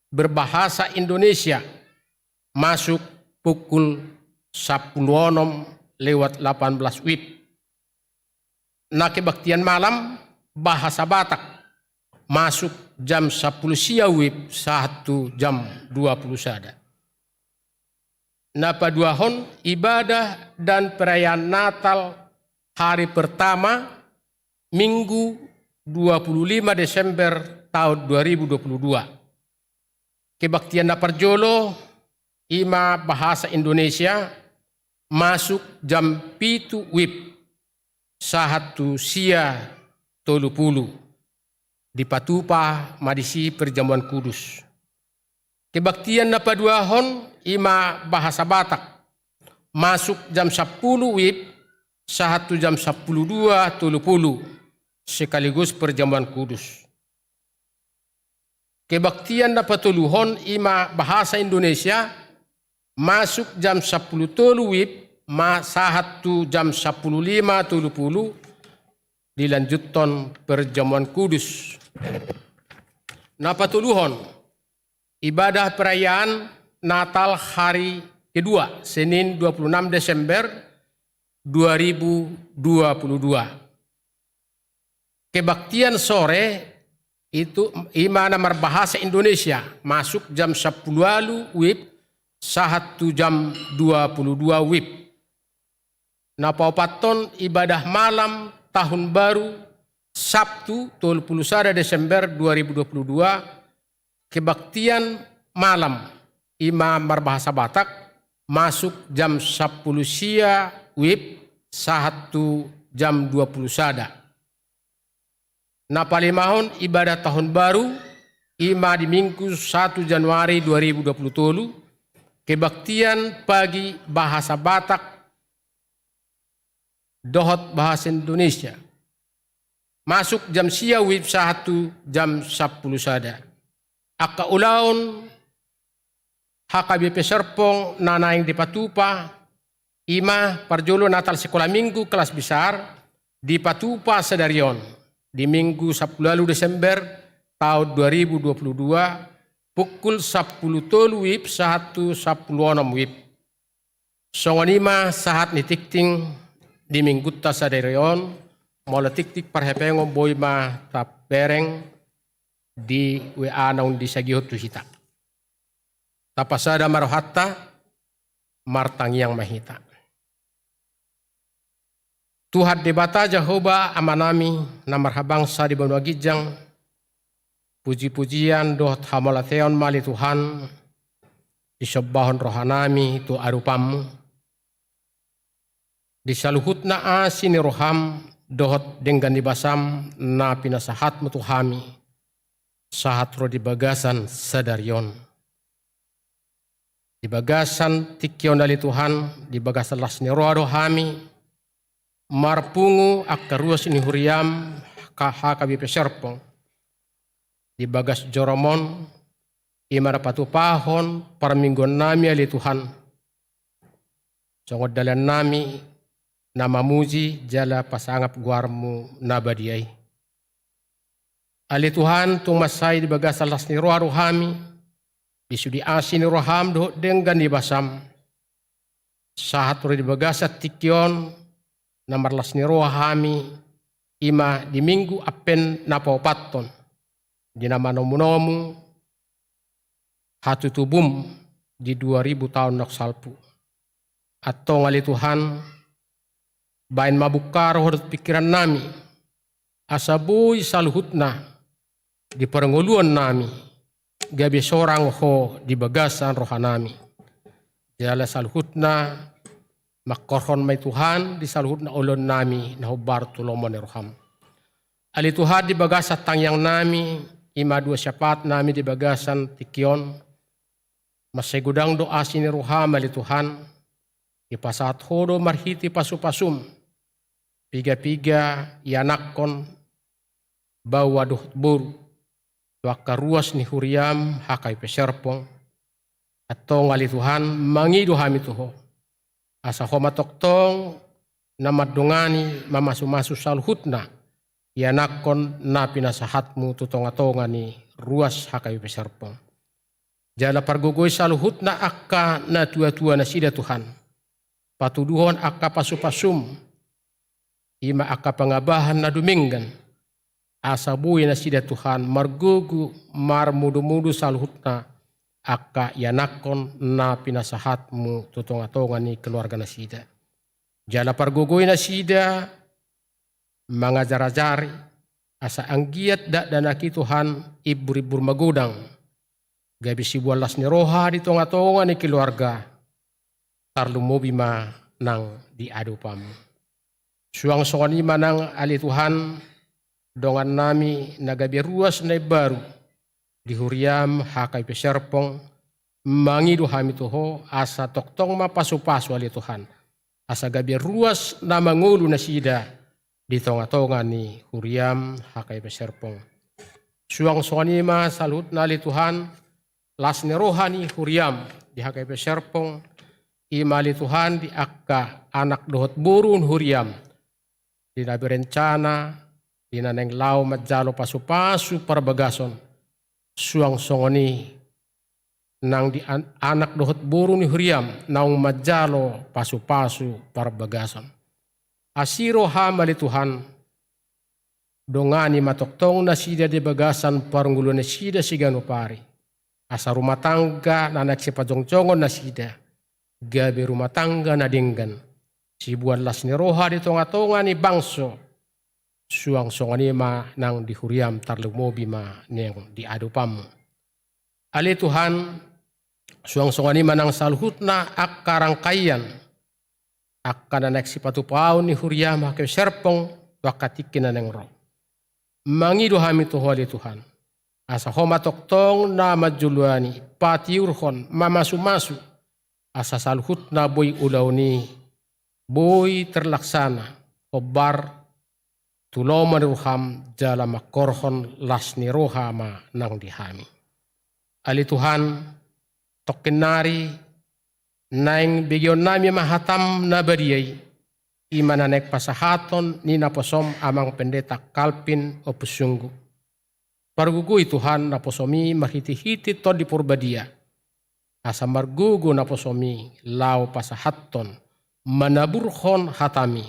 berbahasa Indonesia masuk pukul sapuluh onom lewat delapan belas wib. Na kebaktian malam bahasa Batak masuk jam sapuluh sia wib sahat tu jam dua puluh sada. Na paduahon, ibadah dan perayaan Natal hari pertama, Minggu, dua puluh lima Desember tahun dua ribu dua puluh dua. Kebaktian na parjolo, i ma bahasa Indonesia, masuk jam pitu wib sahat tu sia tolu pulu. Dipatupa ma disi perjamuan kudus. Kebaktian na paduahon, i ma bahasa Batak, masuk jam sapuluh wib sahat tu jam sapuluh dua tolu pulu. sekaligus perjamuan kudus. Kebaktian na patoluhon i ma bahasa Indonesia, masuk jam sampulu tolu wib ma sahat tu jam sampulu lima tolu pulu, dilanjuthon perjamuan kudus. Na patoluhon, ibadah perayaan Natal hari kedua, Senin dua puluh enam Desember dua ribu dua puluh dua. Kebaktian sore itu i ma na marbahasa Indonesia, masuk jam sampulu ualu wib sahat tu jam dua puluh dua wib. Na paopathon, ibadah malam tahun baru, Sabtu tolu pulu sada Desember dua ribu dua puluh dua, kebaktian malam i ma marbahasa Batak, masuk jam sampulu sia wib sahat tu jam dua puluh sada. Na palimahon, ibadah tahun baru i ma di Minggu satu Januari dua ribu dua puluh tolu, kebaktian pagi bahasa Batak dohot bahasa Indonesia, masuk jam sia wib sahat tu jam sampulu sada. Angka ulaon H K B P Serpong na naeng dipatupa i ma parjolo Natal Sekolah Minggu kelas besar, dipatupa sadari on di Minggu sampulu ualu Desember taon dua ribu dua puluh dua, pukul sampulu tolu wib sahat tu sampulu onom wib. Songon i ma sahat ni tingting di Minggunta sadari on. Molo tingting parhepengon, boi ma tabereng di W A naung disagihon tu hita. Tapasada ma rohanta, martangiang ma hita. Tuhan Debata Jahowa, Amanami na marhabangsa di banua ginjang, puji-pujian dohot hamauliateon ma ale Tuhan disombahon rohanami tu adopanMu. Di saluhutna asi ni rohaM dohot denggan ni basaM na pinasahatMu tu hami sahat ro di bagasan sadari on. Di bagasan tingki on ale Tuhan, di bagasan las ni roha do hami marpungu angka ruas ni huriaM, H K B P Serpong. Di bagas joroM on, i ma na patupahon parmingguannami ale Tuhan, songon dalannami na mamuji jala pasangap goarMu na badia i. Ale Tuhan, tung mansai di bagasan las ni roha do hami, di sude asi ni rohaM dohot denggan ni basaM, sahat ro di bagasan tingki on na marlas ni roha hami, i ma di Minggu Advent na paopathon, di na manomunomu hatutubuM di dua ribu taon naung salpu. Antong ale Tuhan, baen ma bungka roha dohot pingkirannami, asa boi saluhutna di parngoluonnami gabe sorang Ho di bagasan rohanami. Jala saluhutna mangkorhon ma i Tuhan di saluhutna ulaonnami na hombar tu lomo ni rohaM. Ale Tuhan, di bagasan tangiangnami, i ma dua siapaatnami di bagasan tingki on, mansai godang do asi ni rohaM ale Tuhan, dipasahat Ho do marhite pasupasuM piga-piga ianakhon, baoa dohot boru, tu angka ruas ni huriaM H K B P Serpong. Antong ale Tuhan, mangido hami tu Ho, asa Ho ma tongtong na mandongani mamasumasu saluhutna ianakhon na pinasahatMu tu tongatonga ni ruas H K B P Serpong. Jala pargogoi saluhutna angka natuatua nasida Tuhan, patuduhon angka pasupasuM, i ma angka pangabahan na dumenggan, asa boi nasida Tuhan margogo marmudumudu saluhutna angka ianakhon na pinasahatMu tu tongatonga ni keluarga nasida. Jala pargogoi nasida mangajarajari, asa anggiat dakdanak i Tuhan imburimbur magodang, gabe siboan las ni roha di tongatonga ni keluarga, tarlumobi ma nang di adopanMu. Suang songon i ma nang ale Tuhan, dongannami na gabe ruas na imbaru di huriaM H K B P Serpong, mangido hami tu Ho, asa tongtong ma pasupasu ale Tuhan, asa gabe ruas na mangolu nasida di tonga-tonga ni huriam H K B P Serpong. Suang songon i ma saluhutna ale Tuhan, las ni roha ni huriam di H K B P Serpong, i ma ale Tuhan di angka anak dohot boru ni huriam, di na berencana, di na naeng laho manjalo pasu-pasu parbagason, suang songon i nang di an-, anak dohot boru ni huriam naung manjalo pasu-pasu parbagason. Asi roham ale Tuhan, dongani ma tongtong nasida di bagasan parngoluan nasida siganup ari. Asa rumah tangga na naeng sipajongjongon nasida, gabe rumah tangga na denggan, siboan las ni roha di tonga-tonga ni bangso, suang songon i ma nang di huriam tarlumobi ma naeng di adopanmu. Ale Tuhan, suang songon i ma nang saluhutna angka rangkaian, angka na naeng sipatupaon ni huriam H K B P Serpong tu angka tingki na naeng ro. Mangido hami tu Ho ale Tuhan, asa Ho ma tongtong na manjoloani, patiurhon, mamasu-masu, asa saluhutna boi ulaon i boi terlaksana, hombar tu lomo ni roham jala mangkorhon las ni roha ma nang di hami. Ale Tuhan, tongkin nari naeng begeonnami ma hatam na badia i, i ma na naeng pasahaton ni naposom Amang Pendeta Calvin Ompu Sunggu. Pargogoi Tuhan naposom i marhite-hite Tondi Porbadia, asa margogo naposom i laho pasahathon, manaburhon hatam i,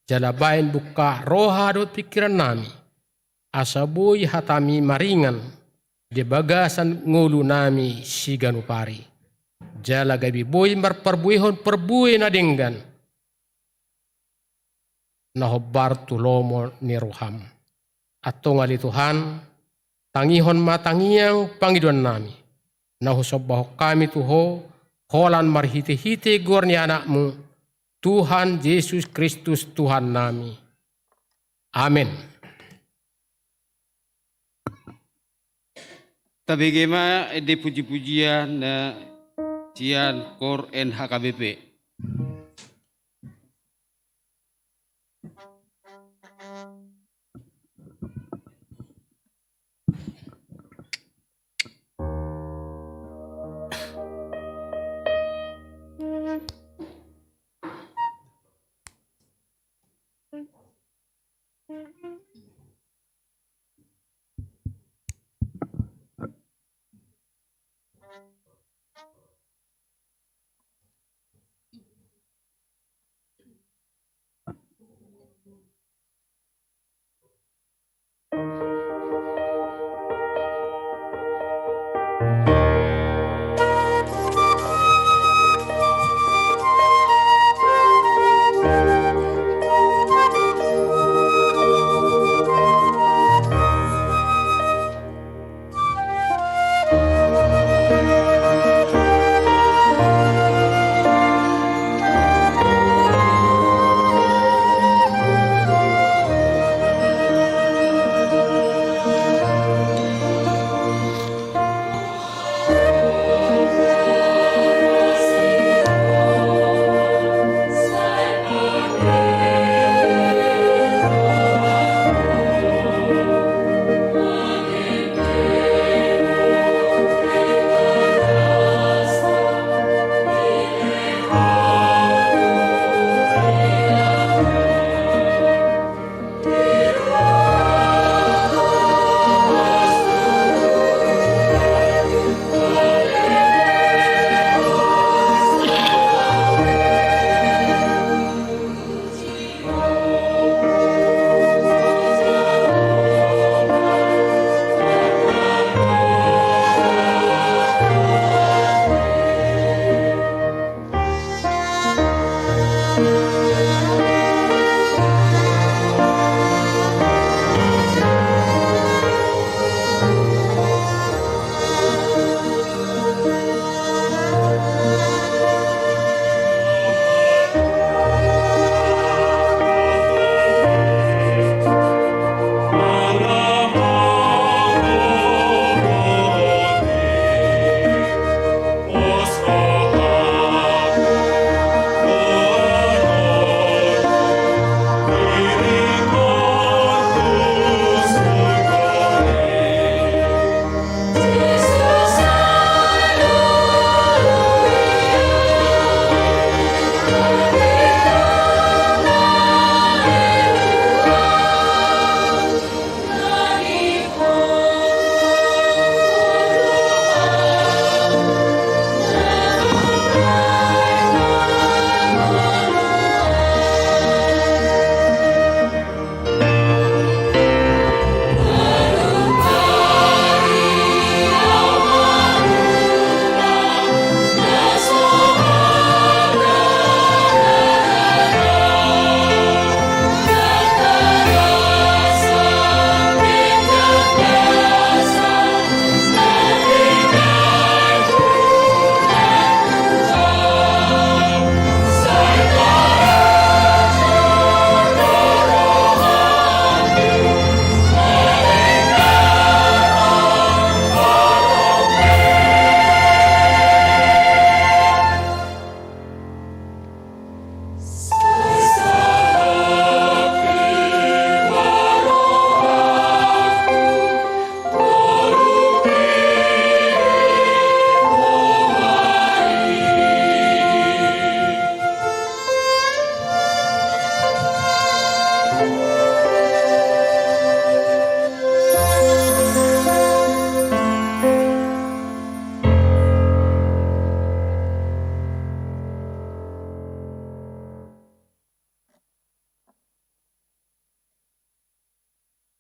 jala baen buka roha dohot pingkirannami, asa boi hatam i maringan di bagasan ngolunami siganup ari, jala gabe boi marparbuehon parbue na denggan, na hombar tu lomo ni roham. Antong ale Tuhan, tangihon ma tangiang pangidoannami, na husombahon hami tu Ho, holan marhite-hite goar ni Anakmu, Tuhan Jesus Kristus Tuhannami. Amen. Tabege ma ende puji-pujian na sian Kor N H K B P.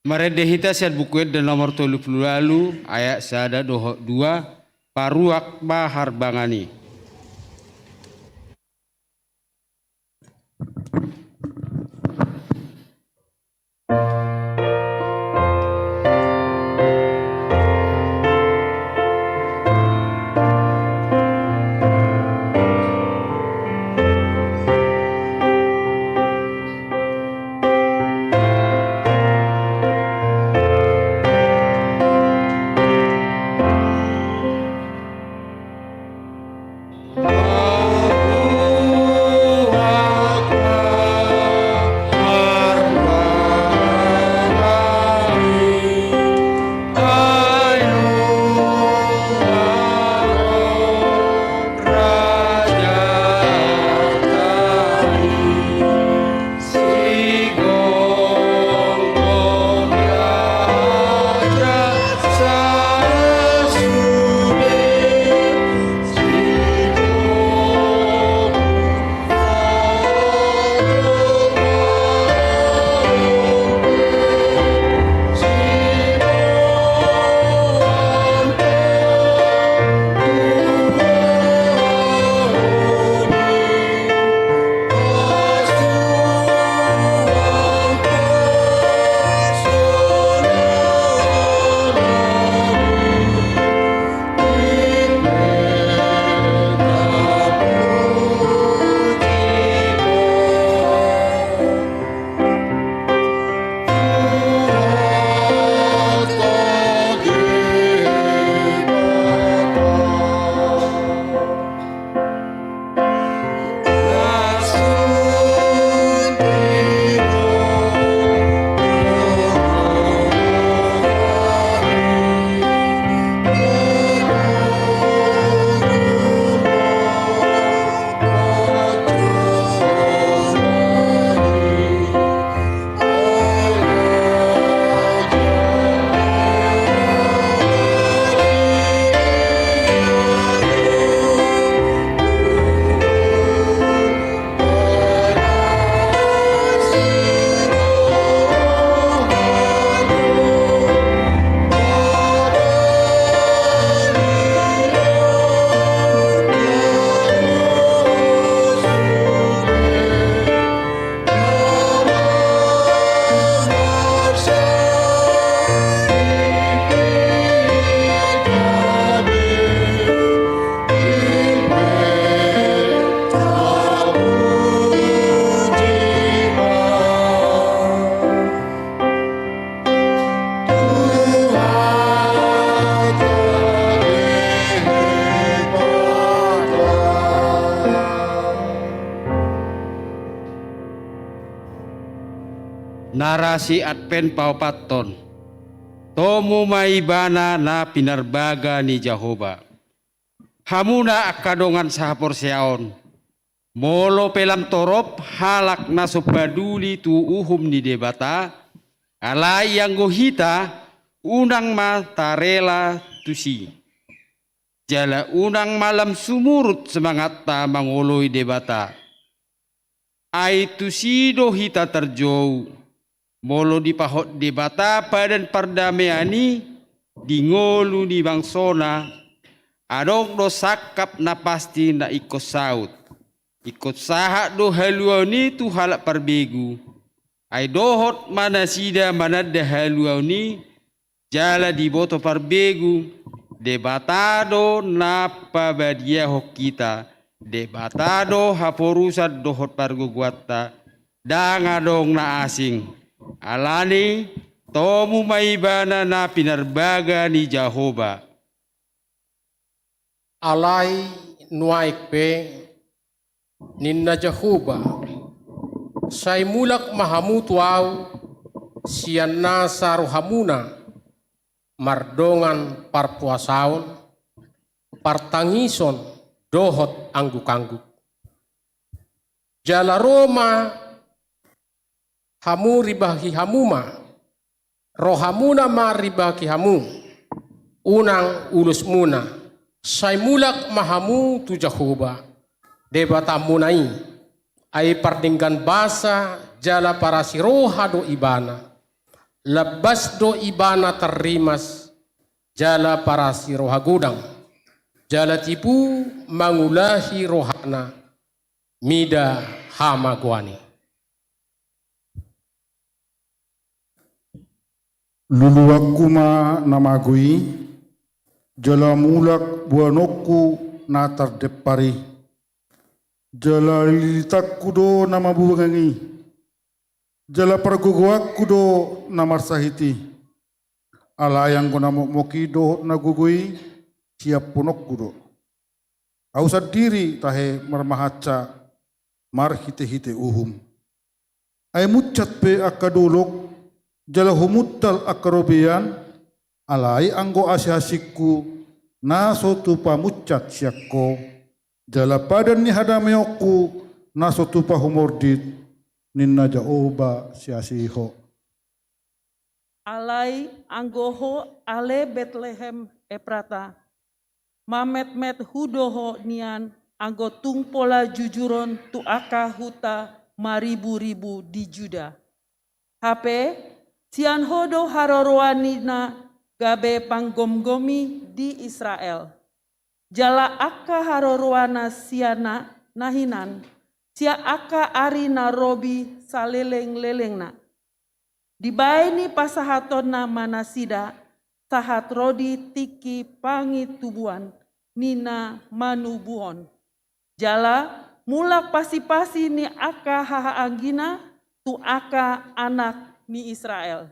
Marende hita sian Buku Ende nomor tolu pulu ualu, ayat sada dohot dua, paruak ma harbangan i. Narasi Advent paopathon. Tomu ma ibana na pinarbaga ni Jahowa. Hamuna angka dongan sahaporseaon, molo pe lam torop halak na so paduli tu uhum ni Debata, alai anggo hita, unang ma tarela tusi. Jala unang ma lam sumurut semangatta mangoloi Debata. Ai tusi do hita tarjou, molo dipahot Debata padan pardamean i di ngolu ni bangsona, adong do sangkap na pasti na ingkon saut. Ingkon sahat do haluaon i tu halak parbegu. Ai dohot ma nasida mananda haluaon i, jala diboto parbegu, Debata do na pabadiahon hita, Debata do haporusan dohot pargogoanta, ndang adong na asing. Alani, tomu ma ibana na pinarbaga ni Jahowa. Alai nuaeng pe, ninna Jahowa, sai mulak ma hamu tu Ahu sian nasa rohamuna, mardongan parpuasaon, partangison, dohot angguk-angguk. Jala ro ma hamu ribahi hamu ma, rohamuna ma ribahi hamu, unang ulusmuna, sai mulak ma hamu tu Jahowa, Debatamuna i, ai pardenggan basa jala parasi roha do ibana, lambas do ibana tarrimas jala parasi roha godang, jala tibu mangulahi rohana mida hamagoan i. Luluanku ma na mago i, jala mulak boanonku na tardempar i. Jala lilitanku do na mabugang i, jala pargogoanku do na marsahit i. Alai anggo na mokmok i dohot na gogo i, siaphononku do. Ahu sandiri tahe marmahansa marhitehite uhum. Ai munsat pe angka dolok, jala humuntal angka robean, alai anggo asiasingku na so tupa munsat sian Ho, jala padan ni hadameonku na so tupa humordit, ninna Jahowa siasi Ho. Alai anggo ho ale Betlehem Eprata, mametmet hudo ho nian anggo tung pola jujuron tu angka huta mariburibu di Juda. Hape, sian ho do haroroan ni na gabe panggomgomi di Israel. Jala angka haroroanna sian na, na hinan, sian angka ari na robi salelenglelengna. Dibaen ni pasahatonna ma nasida, sahat ro di tingki pangitubuan ni na manubuhon. Jala mulak pasipasi ni angka hahaanggina tu angka anak ni Israel.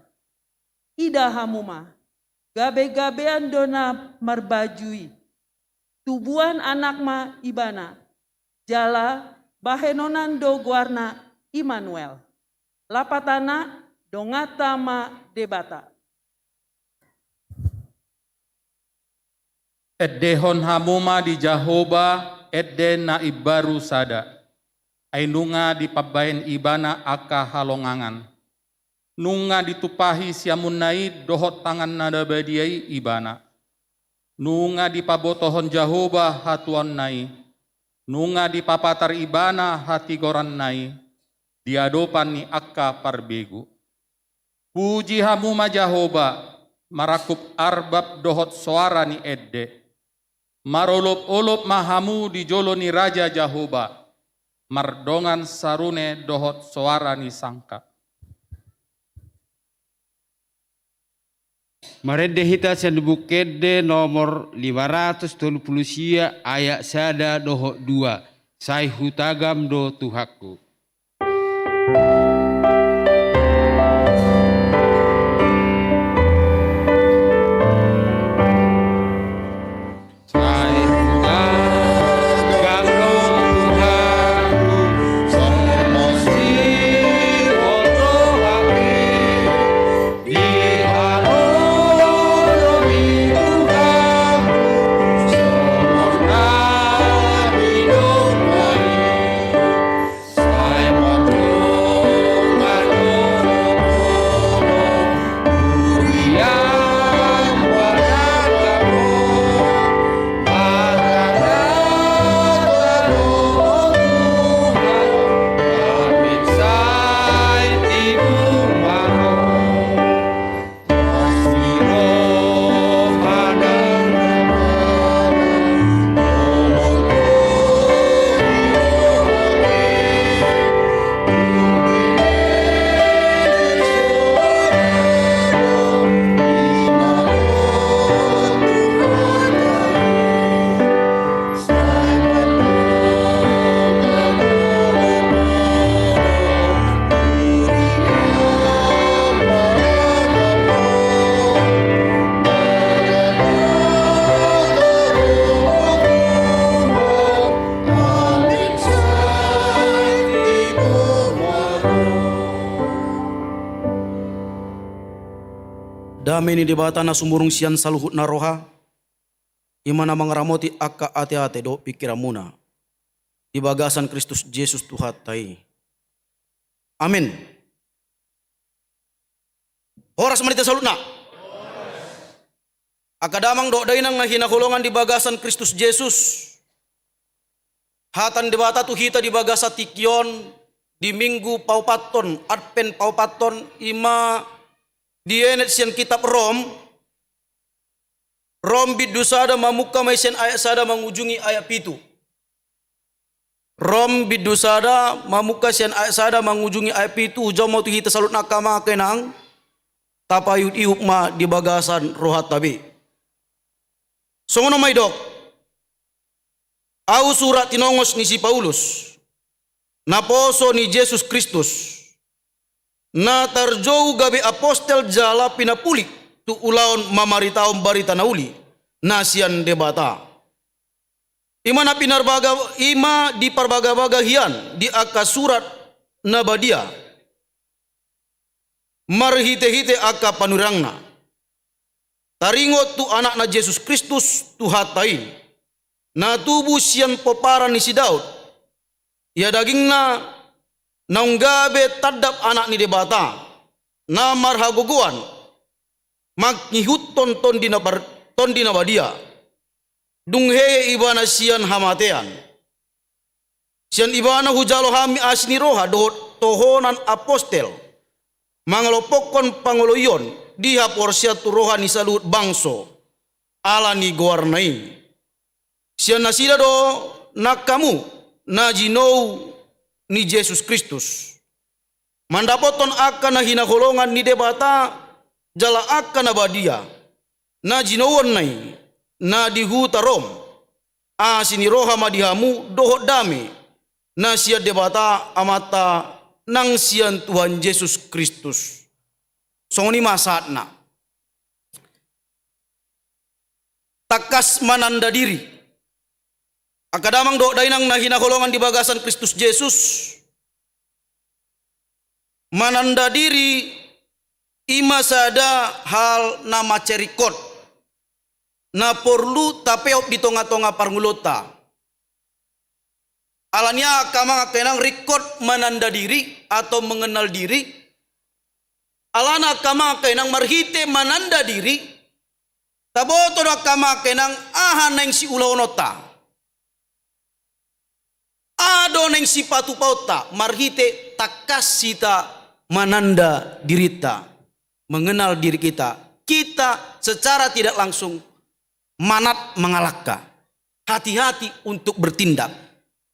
Ida hamu ma, gabegabean do na marbaju i. Tubuan anak ma ibana, jala bahenonanna do goarna Immanuel. Lapatanna, donganta ma Debata. Endehon hamu ma di Jahowa ende na imbaru sada. Ai nunga dipambaen ibana angka halongangan. Nunga ditumpahi siamunna i dohot tanganna na badia i ibana. Nunga dipabotohon Jahowa hatuaonna i. Nunga dipapatar ibana hatigoranna i di adopan ni angka parbegu. Puji hamu ma Jahowa, marangkup arbab dohot soara ni ende. Marolopolop ma hamu di jolo ni Raja Jahowa, mardongan sarune dohot soara ni sangka. Marende hita sian Buku Ende nomor lima ratus tolu pulu sia, ayat sada dohot dua. Sai hutagam do Tuhanku. Dame ni Debata na sumurung sian saluhut na roha, i ma na mangaramoti angka ateate dohot pingkiranmuna di bagasan Kristus Jesus Tuhanta i. Amen. Horas ma di hita saluhutna. Angka damang dohot dainang na hinaholongan di bagasan Kristus Jesus. Hata ni Debata tu hita di bagasan tingki on, di Minggu paopathon, Advent paopathon, i ma dienet sian kitab Rom, Rom bindu sada mamungka ma i sian ayat sada mangujungi ayat pitu. Rom bindu sada mamungka sian ayat sada mangujungi ayat pitu, hujalo ma tu hita saluhutna angka amang angka inang, tapaihutihut ma di bagasan rohanta be. Songon on ma didok. Ahu surat tinongos ni si Paulus, naposo ni Jesus Kristus, na tarjou gabe apostel jala pinapulik tu ulaon mamaritahon barita na uli na sian Debata. I ma na pinarbaga, i ma diparbagabaga hian di angka surat na badia marhitehite angka panurirangna. Taringot tu Anakna Jesus Kristus Tuhanta i, na tubu sian pomparan ni si Daud. Ia dagingna naung gabe tandap Anak ni Debata, na marhagogoan, mangihuthon Tondi na bar-, Tondi na Badia. Dung hehe ibana sian hamatean. Sian ibana hujalo hami asi ni roha dohot tohonan apostel, mangalompokkon pangoloion di haporseaon tu roha ni saluhut bangso, ala ni goarna i. Sian nasida do nang hamu na jinou ni Jesus Kristus, mandapothon angka na hinaholongan ni Debata, jala angka na badia, na jinouonna i, na di huta Rom. Asi ni roha ma di hamu dohot dame na sian Debata Amanta nang sian Tuhan Jesus Kristus. Songon i ma sahatna. Tangkas mananda diri. Angka damang dohot dainang na hinaholongan di bagasan Kristus Jesus, mananda diri i ma sada hal na mansai ringkot, na porlu tapeop di tongatonga parngoluonta. Alani aha angka amang angka inang ringkot mananda diri atau mengenal diri? Alana angka amang angka inang marhite mananda diri, taboto do angka amang angka inang aha naeng siulahononta. Aha do naeng sipatupaonta marhite tangkas hita mananda dirinta, mengenal diri kita. Kita secara tidak langsung manat mangalangka. Hati-hati untuk bertindak.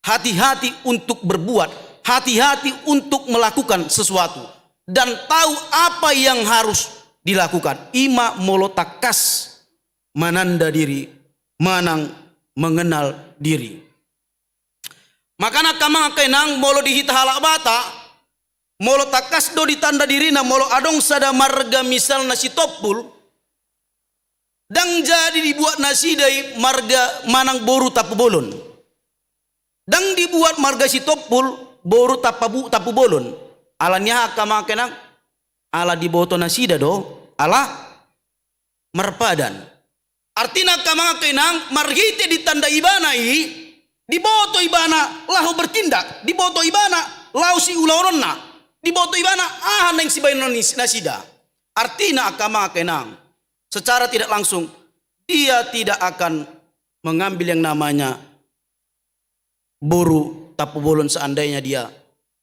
Hati-hati untuk berbuat. Hati-hati untuk melakukan sesuatu. Dan tahu apa yang harus dilakukan. I ma molo tangkas mananda diri manang mengenal diri. Makana angka amang angka inang, molo di hita halak Batak, molo tangkas do ditanda dirina, molo adong sada marga misalna Sitompul, ndang jadi dibuat nasida i marga manang boru Tampubolon. Ndang dibuat marga Sitompul boru Tampabu-, Tampubolon. Alani aha angka amang angka inang? Ala diboto nasida do ala marpadan. Artina angka amang angka inang, marhite ditanda ibana i, diboto ibana laho bertindak, diboto ibana laho siulahononna, diboto ibana aha naeng sibahenon ni nasida. Artina angka amang angka inang, secara tidak langsung dia tidak akan mengambil yang namanya boru Tampubolon seandainya dia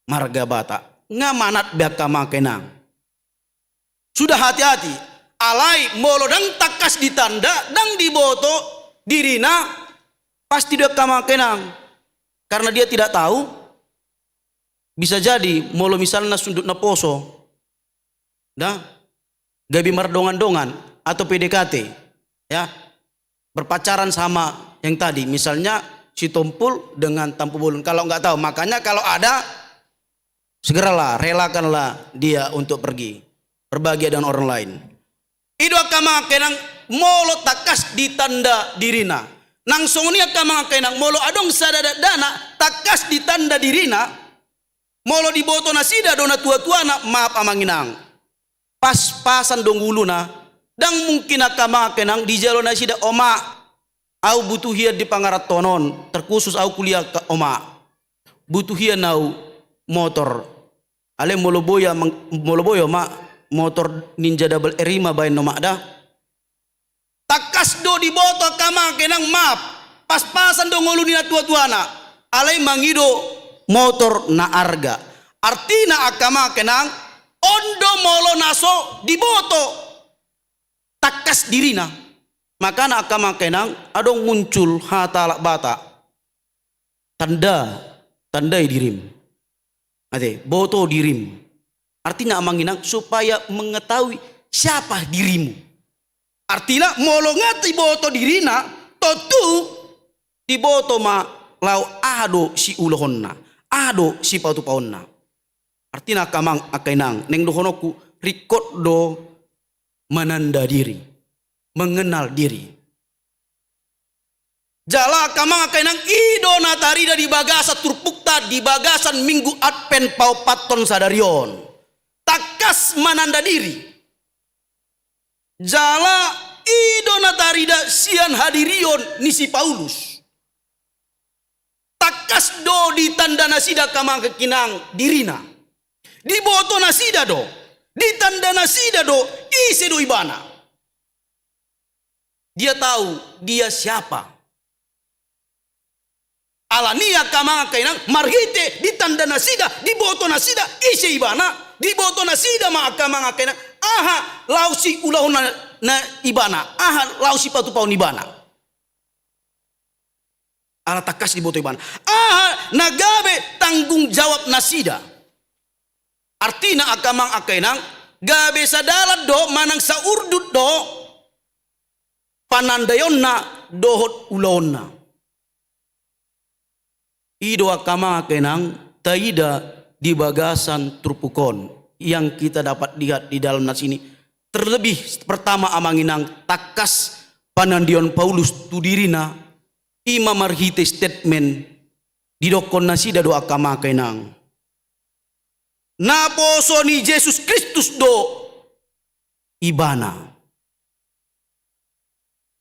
marga Batak. Nga manat be angka amang angka inang. Sudah hati-hati. Alai molo ndang tangkas ditanda, ndang diboto dirina, pasti do angka amang angka inang. Karena dia tidak tahu, bisa jadi molo misalna sundut naposo, nah, gabe mardongan-dongan atau P D K T, ya, berpacaran sama yang tadi, misalnya Sitompul dengan Tampubolon. Kalau nggak tahu, makanya kalau ada, segeralah, relakanlah dia untuk pergi berbahagia dengan orang lain. I do angka amang angka inang, molo tangkas ditanda dirina. Nang songon i angka amang angka inang, molo adong sada dakdanak tangkas ditanda dirina, molo diboto nasida do natuatuana, maaf amang inang, pas-pasan do ngoluna, Ndang mungkin angka amang angka inang dijalo nasida, "Oma, au butuh hian di pangarantoan on, terkhusus au kuliah angka oma. Butuh hian au motor. Alai molo boi amang, molo boi oma, motor Ninja Double R lima baen oma da." Tangkas do diboto angka amang angka inang, maaf, paspasan do ngolu ni natuatuana, alai mangido motor na arga. Artina angka amang angka inang, on do molo na so diboto. Tangkas dirina. Makana angka amang angka inang, adong muncul hata halak Batak. Tanda, tandai dirim. Ate, boto dirim. Artina amang inang, supaya mengetahui siapa dirimu. Artina molo nga diboto dirina, tontu diboto ma laho aha do siulahonna, aha do sipatupaonna. Artina angka amang angka inang, naeng dohononku, ringkot do menanda diri, mengenal diri. Jala angka amang angka inang, i do na tarida di bagasan turpukta di bagasan Minggu Advent paompathon sadari on. Tangkas mananda diri. Jala i do na tarida sian hadirion ni si Paulus. Tangkas do ditanda nasida angka amang angka inang dirina. Diboto nasida do, ditanda nasida do, ise do ibana. Dia tahu dia siapa. Alani i angka amang angka inang, marhite ditanda nasida, diboto nasida ise ibana, diboto nasida ma angka amang angka inang aha laho siulahonna ibana, aha laho sipatupaon ibana. Ala tangkas diboto ibana aha na gabe tanggung jawab nasida. Artina angka amang angka inang, gabe sadalan do manang saurdut do panandaionna dohot ulaonna. I do angka amang angka inang, taida di bagasan turpuk on yang kita dapat lihat di dalam nas ini. Terlebih pertama amang inang, tangkas panandaion Paulus tu dirina, i ma marhite statement, didokkon nasida do angka amang angka inang, naposo ni Jesus Kristus do ibana.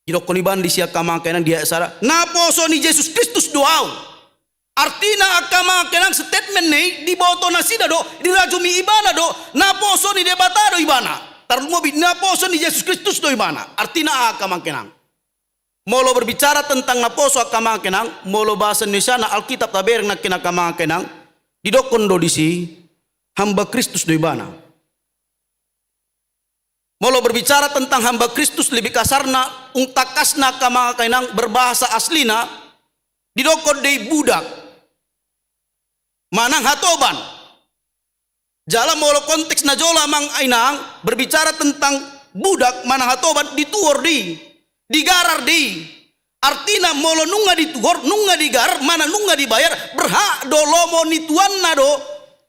Didokkon ibana disi angka amang angka inang di ayat sada, naposo ni Jesus Kristus do ahu. Artina angka amang angka inang, statement na i diboto nasida do, dirajumi ibana do, naposo ni Debata do ibana. Tarlumobi naposo ni Jesus Kristus do ibana. Artina aha angka amang angka inang? Molo berbicara tentang naposo angka amang angka inang, molo bahasa Indonesiana Alkitab tabereng nangkin angka amang angka inang, didokkon do disi, hamba Kristus do ibana. Molo berbicara tentang hamba Kristus, lebih kasarna, ung tangkasna angka amang angka inang, berbahasa aslina, didokkon do i budak manang hatoban. Jala molo konteks na jolo amang inang, berbicara tentang budak manang hatoban, dituhor do i, digarar do i. Artina molo nunga dituhor, nunga digarar manang nunga dibayar, berhak do lomo ni tuanna do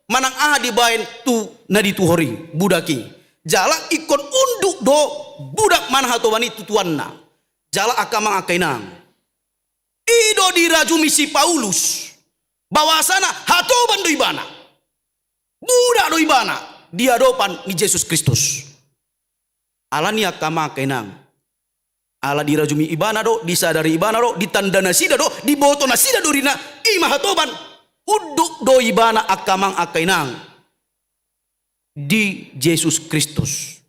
manang aha dibaen tu na dituhor i, budak i. Jala ingkon unduk do budak manang hatoban i tu tuanna. Jala angka amang angka inang, i do dirajumi si Paulus bahwasana hatoban do ibana, budak do ibana di adopan ni Jesus Kristus. Alani i angka amang angka inang, ala dirajumi ibana do, disadari ibana do, ditanda nasida do, diboto nasida do dirina, i ma hatoban. Unduk do ibana angka amang angka inang di Jesus Kristus.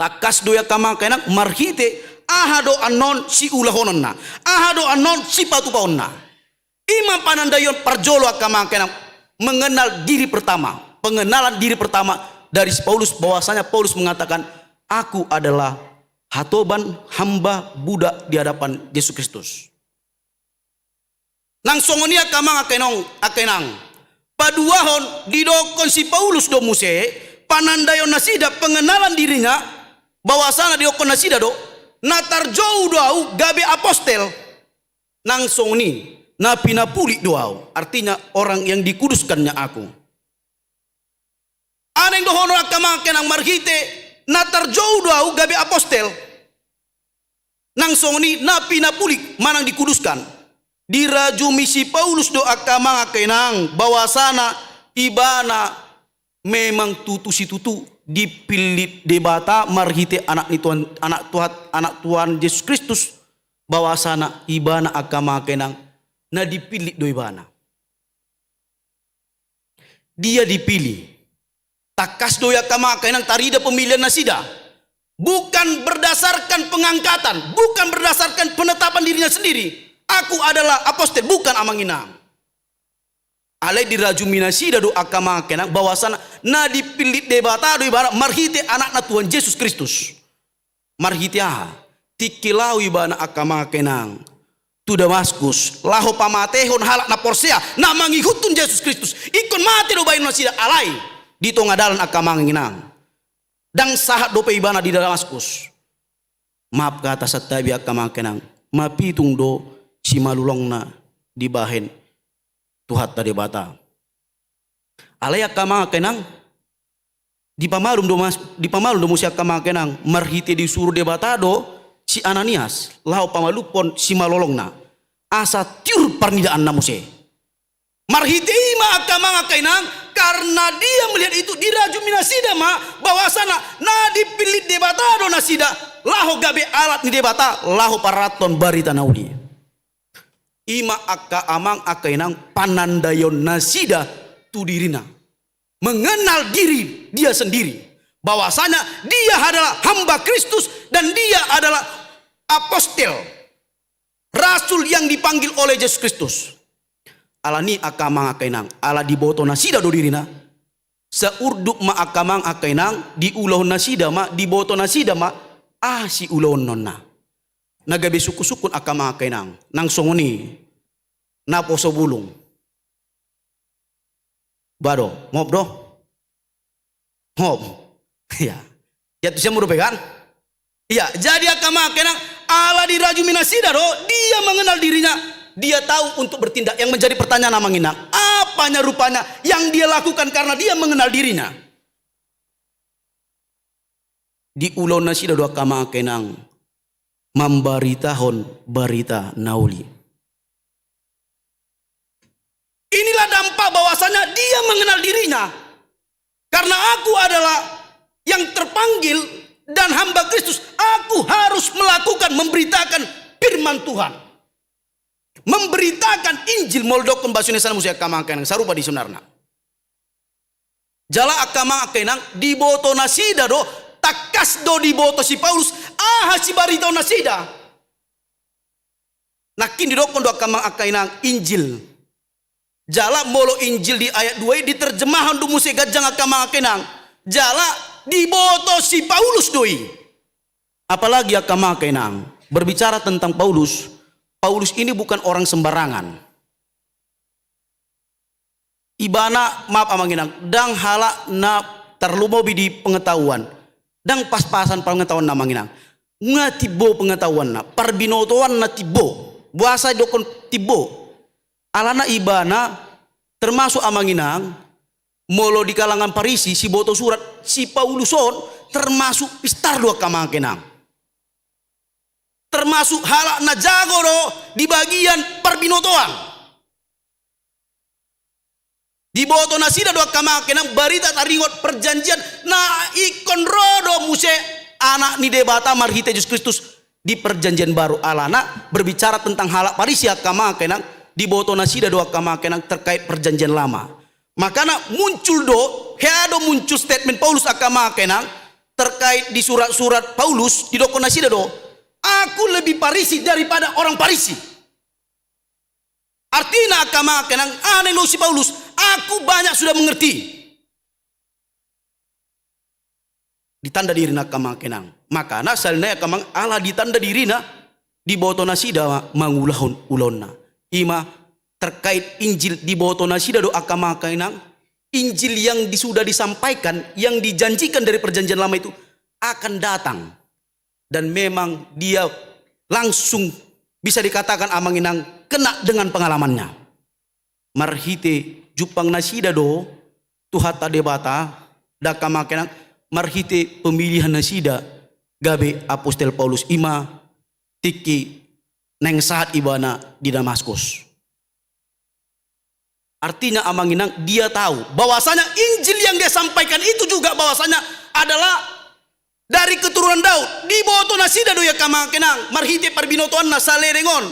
Tangkas do i angka amang angka inang, marhite aha do annon siulahononna, aha do annon sipatupaonna. I ma panandaion parjolo angka amang angka inang, mengenal diri pertama. Pengenalan diri pertama dari si Paulus, bahwasanya Paulus mengatakan, "Aku adalah hatoban, hamba, budak di hadapan Jesus Kristus." Nang songon i angka amang angka inong, angka inang, paduahon, didokkon si Paulus do muse, panandaion nasida, pengenalan dirinya, bahwasana didokkon nasida do, na tarjou do ahu gabe apostel. Nang songon i, na pinapulik do ahu, artinya orang yang dikuduskannya aku. Aha naeng dohonon angka amang angka inang marhite na tarjou do ahu gabe apostel. Nang songon i, na pinapulik manang dikuduskan. Dirajumi si Paulus do angka amang angka inang, bahwasana ibana memang tutu situtu dipillit Debata marhite Anak ni Tuhan, Anak Tuhan, Anak Tuhan Jesus Kristus, bahwasana ibana angka amang inang na dipillit do ibana. Dia dipilih. Tangkas do i angka amang inang tarida pemilihan nasida. Bukan berdasarkan pengangkatan, bukan berdasarkan penetapan dirinya sendiri. Aku adalah apostel, bukan amang inang. Alai dirajumi nasida do angka amang inang bahwasana na dipillit Debata do ibana marhite Anakna Tuhan Jesus Kristus. Marhite aha? Tingki laho ibana angka amang inang tu Damaskus, laho pamatehon halak na porsea, na mangihuthon Jesus Kristus. Ingkon mate do baenon nasida, alai di tonga dalan angka amang inang, ndang sahat dope ibana di Damaskus. Maaf hata santabi angka amang inang, mapitung do simalolongna dibahen Tuhanta Debata. Alai angka amang inang, dipamalum do mas, dipamalum do muse angka amang inang, marhite disuru Debata do si Ananias laho pamalumhon simalolongna, asa tiur parnidaanna muse. Marhite i ma angka amang inang, karena dia melihat itu, dirajumi nasida ma bahwasana na dipillit Debata do nasida, laho gabe alat ni Debata, laho pararathon barita na uli. I ma angka amang angka inang panandaion nasida tu dirina. Mengenal diri dia sendiri. Bahwasanya dia adalah hamba Kristus dan dia adalah apostel, rasul yang dipanggil oleh Jesus Kristus. Alani angka amang angka inang, ala diboto nasida do dirina. Saurduk ma angka amang angka inang, diulahon nasida ma, diboto nasida ma, ah, siulaonnonna. Na gabe sungkun-sungkun angka amang angka inang, nang songon i naposo bulung. Ba do, mop do? Mop. Iya. Ya tu siamu dope kan? Iya, jadi angka amang angka inang, ala dirajumi nasida do, dia mengenal dirinya, dia tahu untuk bertindak. Yang menjadi pertanyaan amang inang, apanya rupanya yang dia lakukan karena dia mengenal dirinya? Diulahon nasida do angka amang angka inang mambaritahon barita na uli. Inilah dampak bahwasanya dia mengenal dirinya. Karena aku adalah yang terpanggil dan hamba Kristus, aku harus melakukan, memberitakan firman Tuhan. Memberitakan Injil, molo dokkon bahasa Indonesia na muse angka amang angka inang, sarupa di sebenarna. Jala angka amang angka inang, diboto nasida do, tangkas do diboto si Paulus, aha sibaritahon nasida. Nangkin didokkon do angka amang angka inang Injil. Jala molo Injil di ayat dua i diterjemahon do muse ganjang angka amang angka inang. Jala diboto si Paulus do i. Apalagi angka amang angka inang, berbicara tentang Paulus, Paulus ini bukan orang sembarangan. Ibana, maaf amang inang, ndang halak na tarlumobi di pengetahuan. Ndang pas-pasan pengetahuanna amang inang. Nga timbo pengetahuanna, parbinotoanna timbo. Boasa didokkon timbo? Alana ibana termasuk amang inang, molo di kalangan Parisi, siboto surat, si Paulus on termasuk pistar do angka amang angka inang. Termasuk halak na jago do di bagian parbinotoan. Diboto nasida do angka amang angka inang barita taringot perjanjian na ingkon ro do muse Anak ni Debata marhite Jesus Kristus di perjanjian baru. Alana berbicara tentang halak Parisi angka amang angka inang, diboto nasida do angka amang angka inang terkait perjanjian lama. Makana muncul do, hea do muncul statement Paulus angka amang angka inang, terkait di surat-surat Paulus, didokkon nasida do, "Aku lebih Parisi daripada orang Parisi." Artina angka amang angka inang, aha na nidok si Paulus, "Aku banyak sudah mengerti." Ditanda dirina angka amang angka inang. Makana sahali nai angka amang, ala ditanda dirina, diboto nasida ma mangulahon ulaonna. I ma terkait Injil, diboto nasida do angka amang angka inang, Injil yang di-, sudah disampaikan, yang dijanjikan dari perjanjian lama itu akan datang. Dan memang dia langsung, bisa dikatakan amang inang, kena dengan pengalamannya. Marhite jumpang nasida do Tuhanta Debata, da angka amang angka inang, marhite pemilihan nasida gabe apostel Paulus, i ma tingki naeng sahat ibana di Damaskus. Artinya amang inang, dia tahu bahwasanya Injil yang dia sampaikan itu juga bahwasanya adalah dari keturunan Daud. Diboto nasida do i angka amang inang, marhite parbinotoanna salereng on.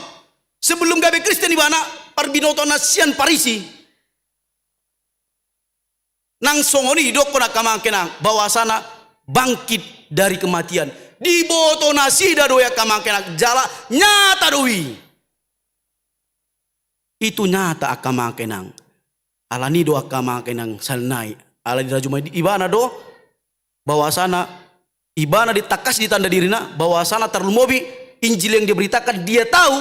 Sebelum gabe Kristen ibana, parbinotoanna sian Parisi. Nang songon i didokkon angka amang inang, bahwasana bangkit dari kematian. Diboto nasida do i angka amang inang, jala nyata do i. Itu nyata angka amang inang. Alani do angka amang inang sahali nai. Alani rajuma ibana do, bahwasana ibana ditangkas ditanda dirina, bahwasana tarlumobi Injil yang diberitakan, dia tahu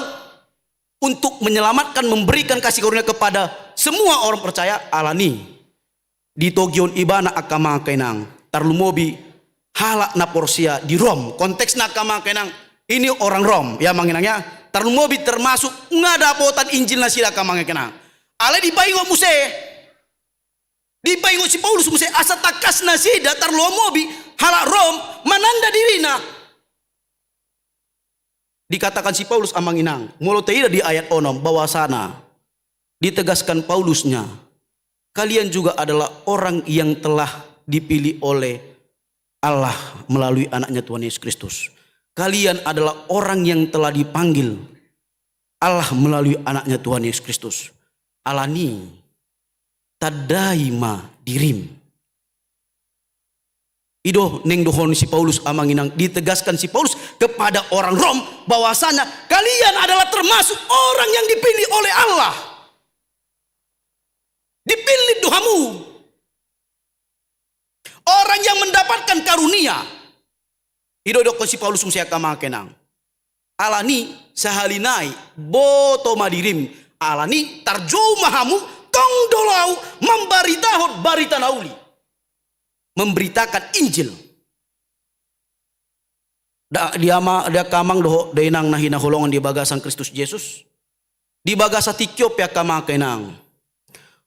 untuk menyelamatkan, memberikan kasih karunia kepada semua orang percaya. Alani ditogihon ibana angka amang inang, tarlumobi halak na porsea di Rom. Konteksna angka amang inang, ini orang Rom, ya amang inang ya. Tarlumobi termasuk nga dapotan Injil nasida angka amang inang. Alai dipaingot muse, dipaingot si Paulus muse asa tangkas nasida tarlumobi halak Rom mananda dirina. Dikatakan si Paulus amang inang, molo taida di ayat onom, bahwasana ditegaskan Paulusnya, kalian juga adalah orang yang telah dipilih oleh Allah melalui Anaknya Tuhan Yesus Kristus. Kalian adalah orang yang telah dipanggil Allah melalui Anaknya Tuhan Yesus Kristus. Alani tandai ma dirim. I do naeng dohonon si Paulus amang inang, ditegaskan si Paulus kepada orang Rom bahwasanya kalian adalah termasuk orang yang dipilih oleh Allah. Dipilih do hamu. Orang yang mendapatkan karunia. I do didokkon si Paulus muse angka amang inang. Alani sahali nai boto ma dirim, alani tarjou ma hamu, tong do laho mambaritahon barita na uli. Memberitakan Injil. Da, di ama, di angka amang dohot di inang na hinaholongan di bagasan Kristus Jesus. Di bagasan tingki on pe angka amang inang,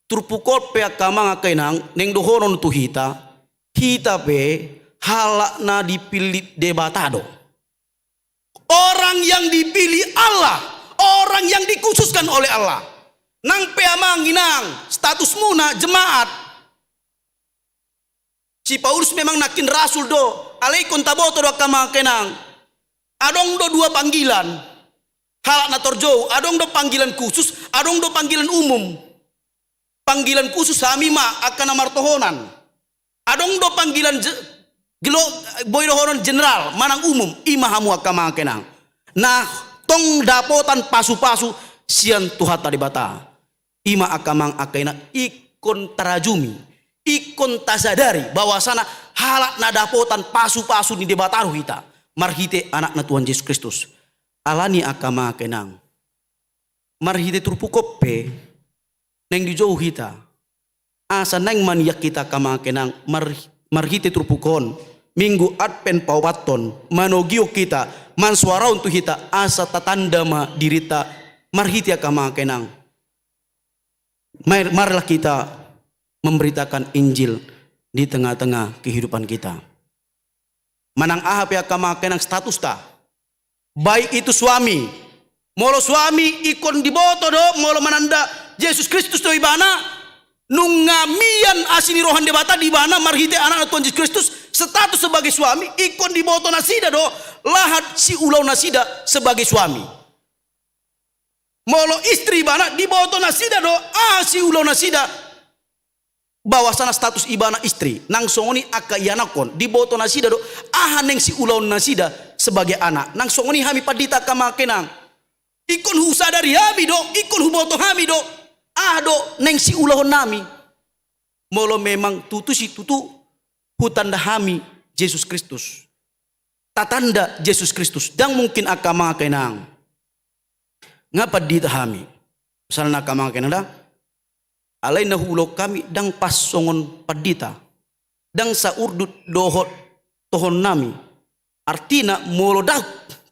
turpuk on pe angka amang inang, naeng dohonon tu hita, hita pe halak na dipillit Debata do. Orang yang dipilih Allah, orang yang dikhususkan oleh Allah. Nang pe amang inang, statusmuna jemaat. Si Paulus memang nangkin rasul do, alai ingkon taboto do angka amang inang. Adong do dua panggilan. Halak na tarjou, adong do panggilan khusus, adong do panggilan umum. Panggilan khusus hami ma angka na martohonan. Adong do panggilan je-, gelo-, boi dohonon general, manang umum, i ma hamu angka amang inang. Na tong dapotan pasu-pasu sian Tuhanta Debata. I ma angka amang inang ingkon tarajumi, ingkon tasadari bahwasana halak na dapotan pasu-pasu ni Debata do hita marhite Anakna Tuhan Jesus Kristus. Alani angka amang inang, marhite turpuk on pe naeng dijou hita. Asa naeng maniak hita angka amang inang mar-, marhite turpuk on, Minggu Advent paopathon, manogihon hita, mansoarahon tu hita, asa tatanda ma dirinta marhite angka amang inang. Mar-, marilah kita memberitakan Injil di tengah-tengah kehidupan kita. Manang aha pe angka amang inang statusta. Baik itu suami. Molo suami ingkon diboto do, molo mananda Jesus Kristus do ibana, nunga mian asi ni roha ni Debata di ibana marhite Anakna Tuhan Jesus Kristus, status sebagai suami, ingkon diboto nasida do, laho siulaon nasida sebagai suami. Molo istri ibana, diboto nasida do, aha siulaon nasida. Bahwasana status ibana istri, nang songon i angka ianakhon, diboto nasida do, aha naeng siulaon nasida sebagai anak, nang songon i hami pandita angka amang inang. Ingkon husadari hami do, ingkon huboto hami do, aha do naeng siulahon nami. Molo memang tutu situtu hutanda hami Jesus Kristus. Tatanda Jesus Kristus, ndang mungkin angka amang inang. Nga pandita hami. Misalna angka amang inang da. Alai na huulahon hami ndang pas songon pandita. Ndang saurdut dohot tohon nami. Artina molo ndang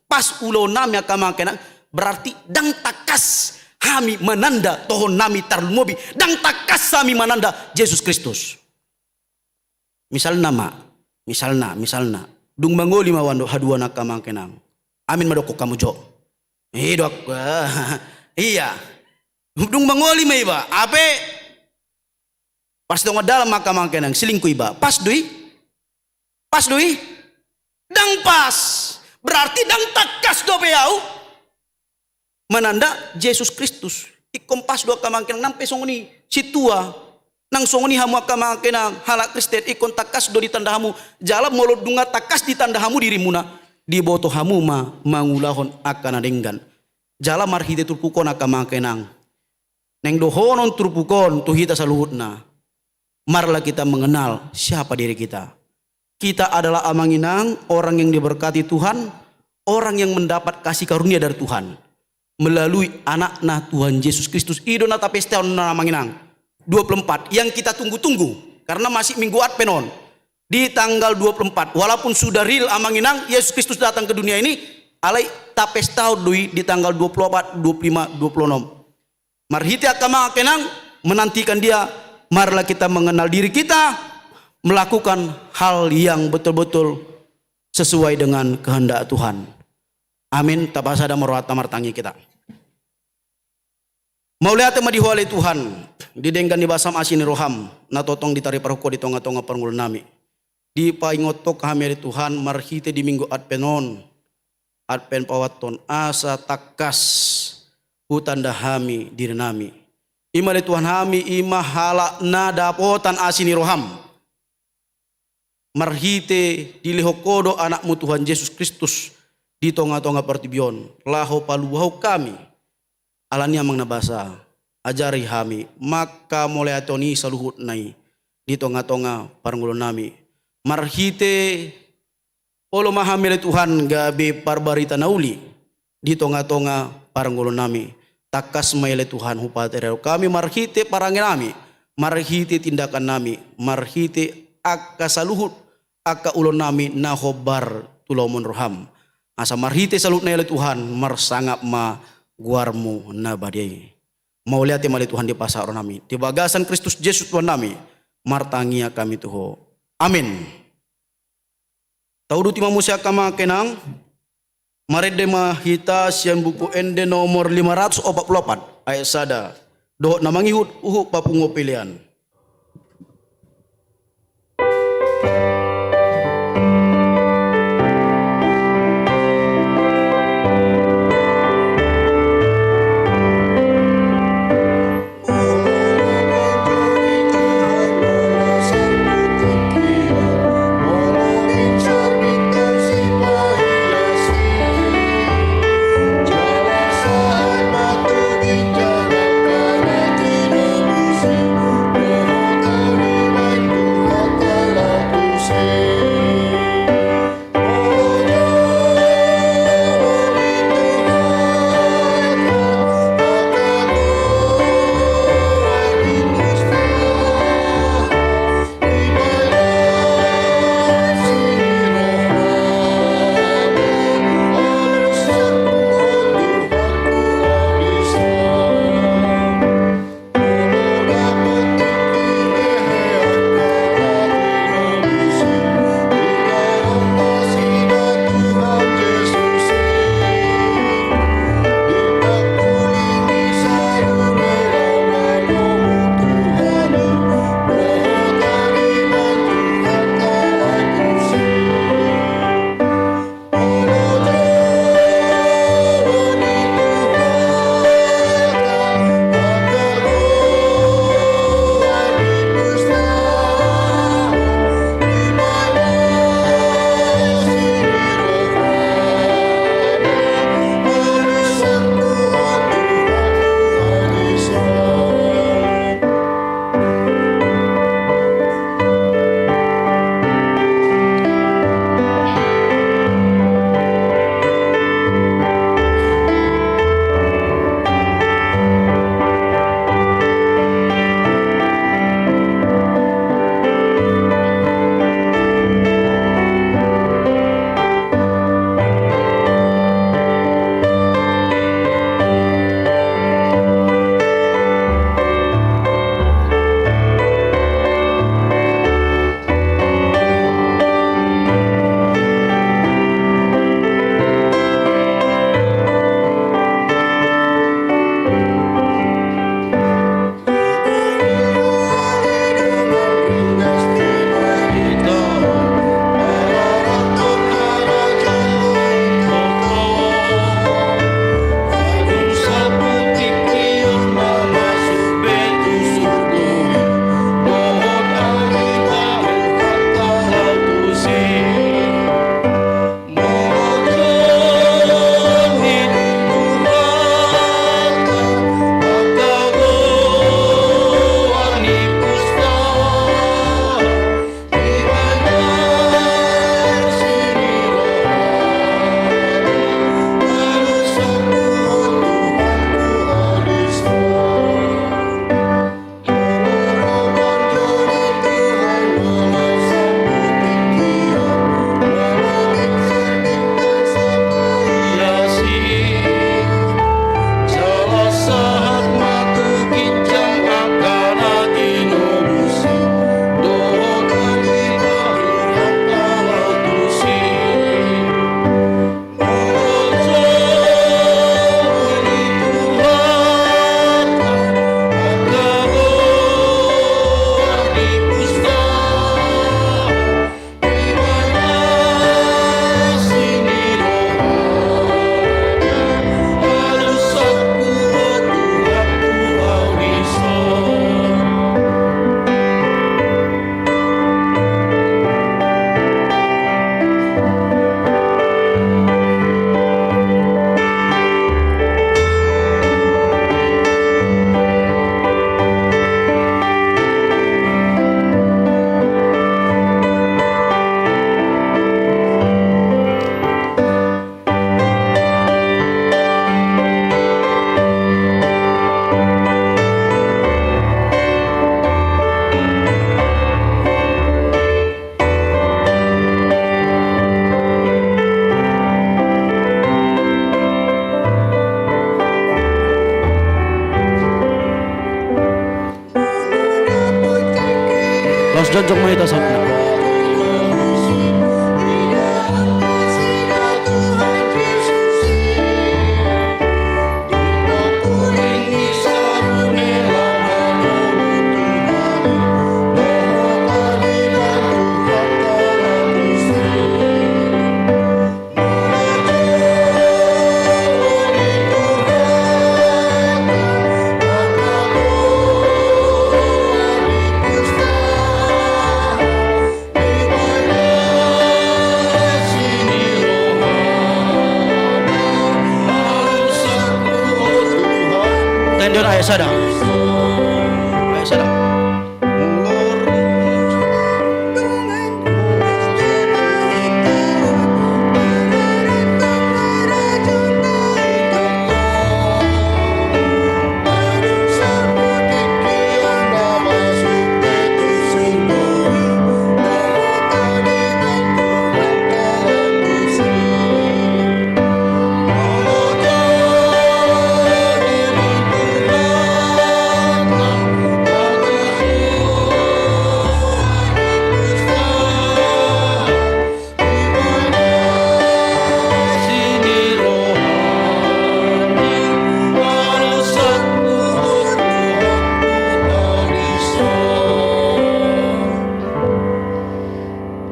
pas ulaon nami angka amang inang, berarti ndang tangkas hami mananda tohon nami tarlumobi. Ndang tangkas hami mananda Jesus Kristus. Misalna ma, misalna, misalna. Dung mangoli ma haduan angka amang inang. Amin ma dokkon hamu jo. Iya. Dung mangoli ma iba, hape pas dongan dalan ma angka amang inang, selingkuh iba. Pas do i? Pas do i? Ndang pas. Berarti ndang tangkas dope ahu mananda Jesus Kristus. Ingkon pas do angka amang inang, nang pe songon i sintua, nang songon i hamu angka amang inang halak Kristen, ingkon tangkas do ditanda hamu. Jala molo dung tangkas ditanda hamu dirimuna, diboto hamu ma mangulahon angka na denggan. Jala marhite turpuk on angka amang inang, naeng dohonon turpuk on tu hita saluhutna. Marilah kita mengenal siapa diri kita. Kita adalah amang inang, orang yang diberkati Tuhan, orang yang mendapat kasih karunia dari Tuhan melalui anakna Tuhan Yesus Kristus. I do na tapestahon on amang inang, dua puluh empat, yang kita tunggu-tunggu, karena masih minggu Advent on. Di tanggal dua puluh empat, walaupun sudah real amang inang, Yesus Kristus datang ke dunia ini, alai tapestahon do i di tanggal dua puluh empat, dua puluh lima, dua puluh enam. Marhite angka amang inang menantikan Dia, marilah kita mengenal diri kita, melakukan hal yang betul-betul sesuai dengan kehendak Tuhan. Amin. Tapasada ma rohanta, martangiang hita. Mauliate ma di Ho ale Tuhan, di denggan ni basam, asi ni roham, na tongtong ditaripar Ho di tonga-tonga parngoluonnami. Dipaingot Ho hami ale Tuhan marhite di minggu Advent on, Advent paopathon, asa tangkas hutanda hami dirinami. I ma ale Tuhan hami, i ma halak na dapotan asi ni roham. Marhite dilehon Ho do anakmu Tuhan Jesus Kristus di tonga-tonga portibi on, laho paluahon hami. Alani i amang na basa, ajari hami manghamauliatehon i saluhutna i di tonga-tonga parngoluonnami. Marhite Olo ma hami ale Tuhan gabe parbarita na uli di tonga-tonga parngoluonnami. Tangkas ma i ale Tuhan hupatarehon hami marhite parangenami, marhite tindakannami, marhite angka saluhut angka ulaonnami na hombar tu lomo ni roham. Asa marhite saluhutna i ale Tuhan marsangap ma goarmu na badia i. Mauliate ma ale Tuhan di pasahatonnami di bagasan Kristus Jesus Tuhannami, martangiang hami tu Ho. Amin. Tauduti ma muse angka amang inang, marende ma hita sian Buku Ende nomor lima ratus opat pulu opat, ayat sada, dohot na mangihut huhut papunguan pelean. Jongjong ma hita sautna. Tendon ayat sada. Ayat sada.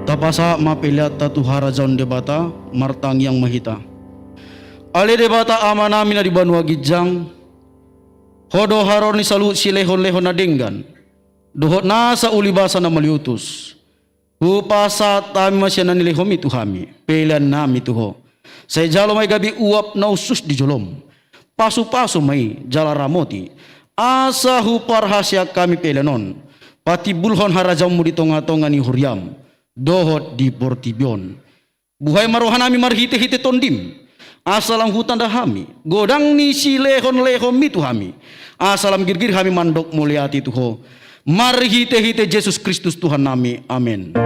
Tapasahat ma peleanta tu harajaon Debata, martangiang ma hita. Ale Debata Amanami na di banua ginjang, Ho do haroro ni saluhut silehonlehon na denggan dohot nasa ulibasa na maliutus. Hupasahat hami ma sian na nilehonMi tu hami peleannami tu Ho. Sai jalo ma i gabe uap na hushus di joloM. Pasupasu ma i jala ramoti, asa huparhaseang hami pelean on patimbulhon harajaonMu di tongatonga ni huriaM dohot di portibi on. Buhai ma rohanami marhitehite TondiM, asa lam hutanda hami godang ni silehonlehonMi tu hami, asa lam girgir hami mandok mauliate tu Ho, marhitehite Jesus Kristus Tuhannami. Amen.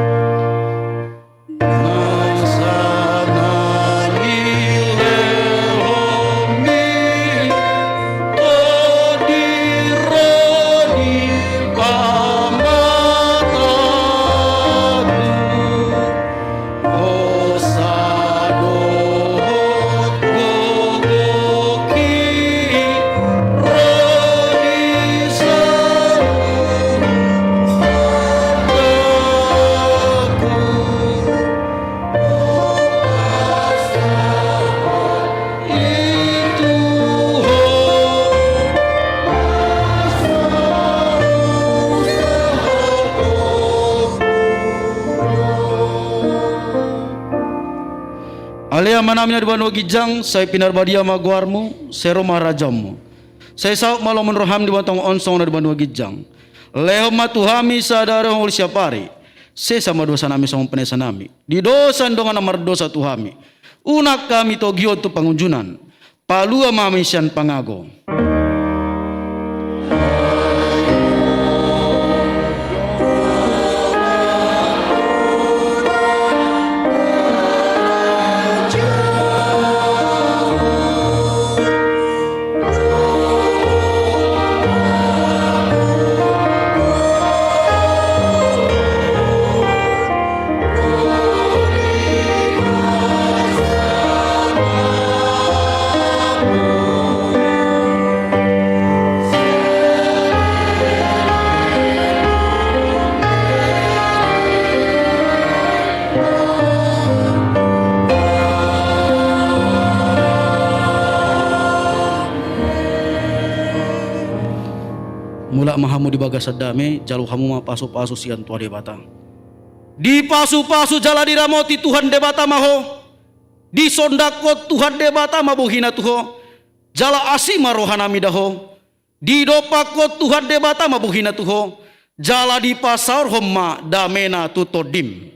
Ale Amanami na di banua ginjang, sai pinarbadia ma goarMu, sai ro ma harajaonMu. Sai saut ma lomo ni rohaM di banua tonga on songon na di banua ginjang. Lehon ma tu hami sadari on hangoluan siapari. Sesa ma dosanami songon panesanami di dosa ni dongan na mardosa tu hami. Unang hami togihon tu pangunjunan. Palua ma hami sian pangago. Mulak ma hamu di bagasan dame, jalo hamu ma pasupasu sian Tuhan Debata. Dipasupasu jala diramoti Tuhan Debata ma ho. Disondangkon Tuhan Debata ma bohiNa tu ho, jala asi ma rohanami da ho. Didompakkon Tuhan Debata ma bohiNa tu ho, jala dipasaorhon ma dameNa tu tondim.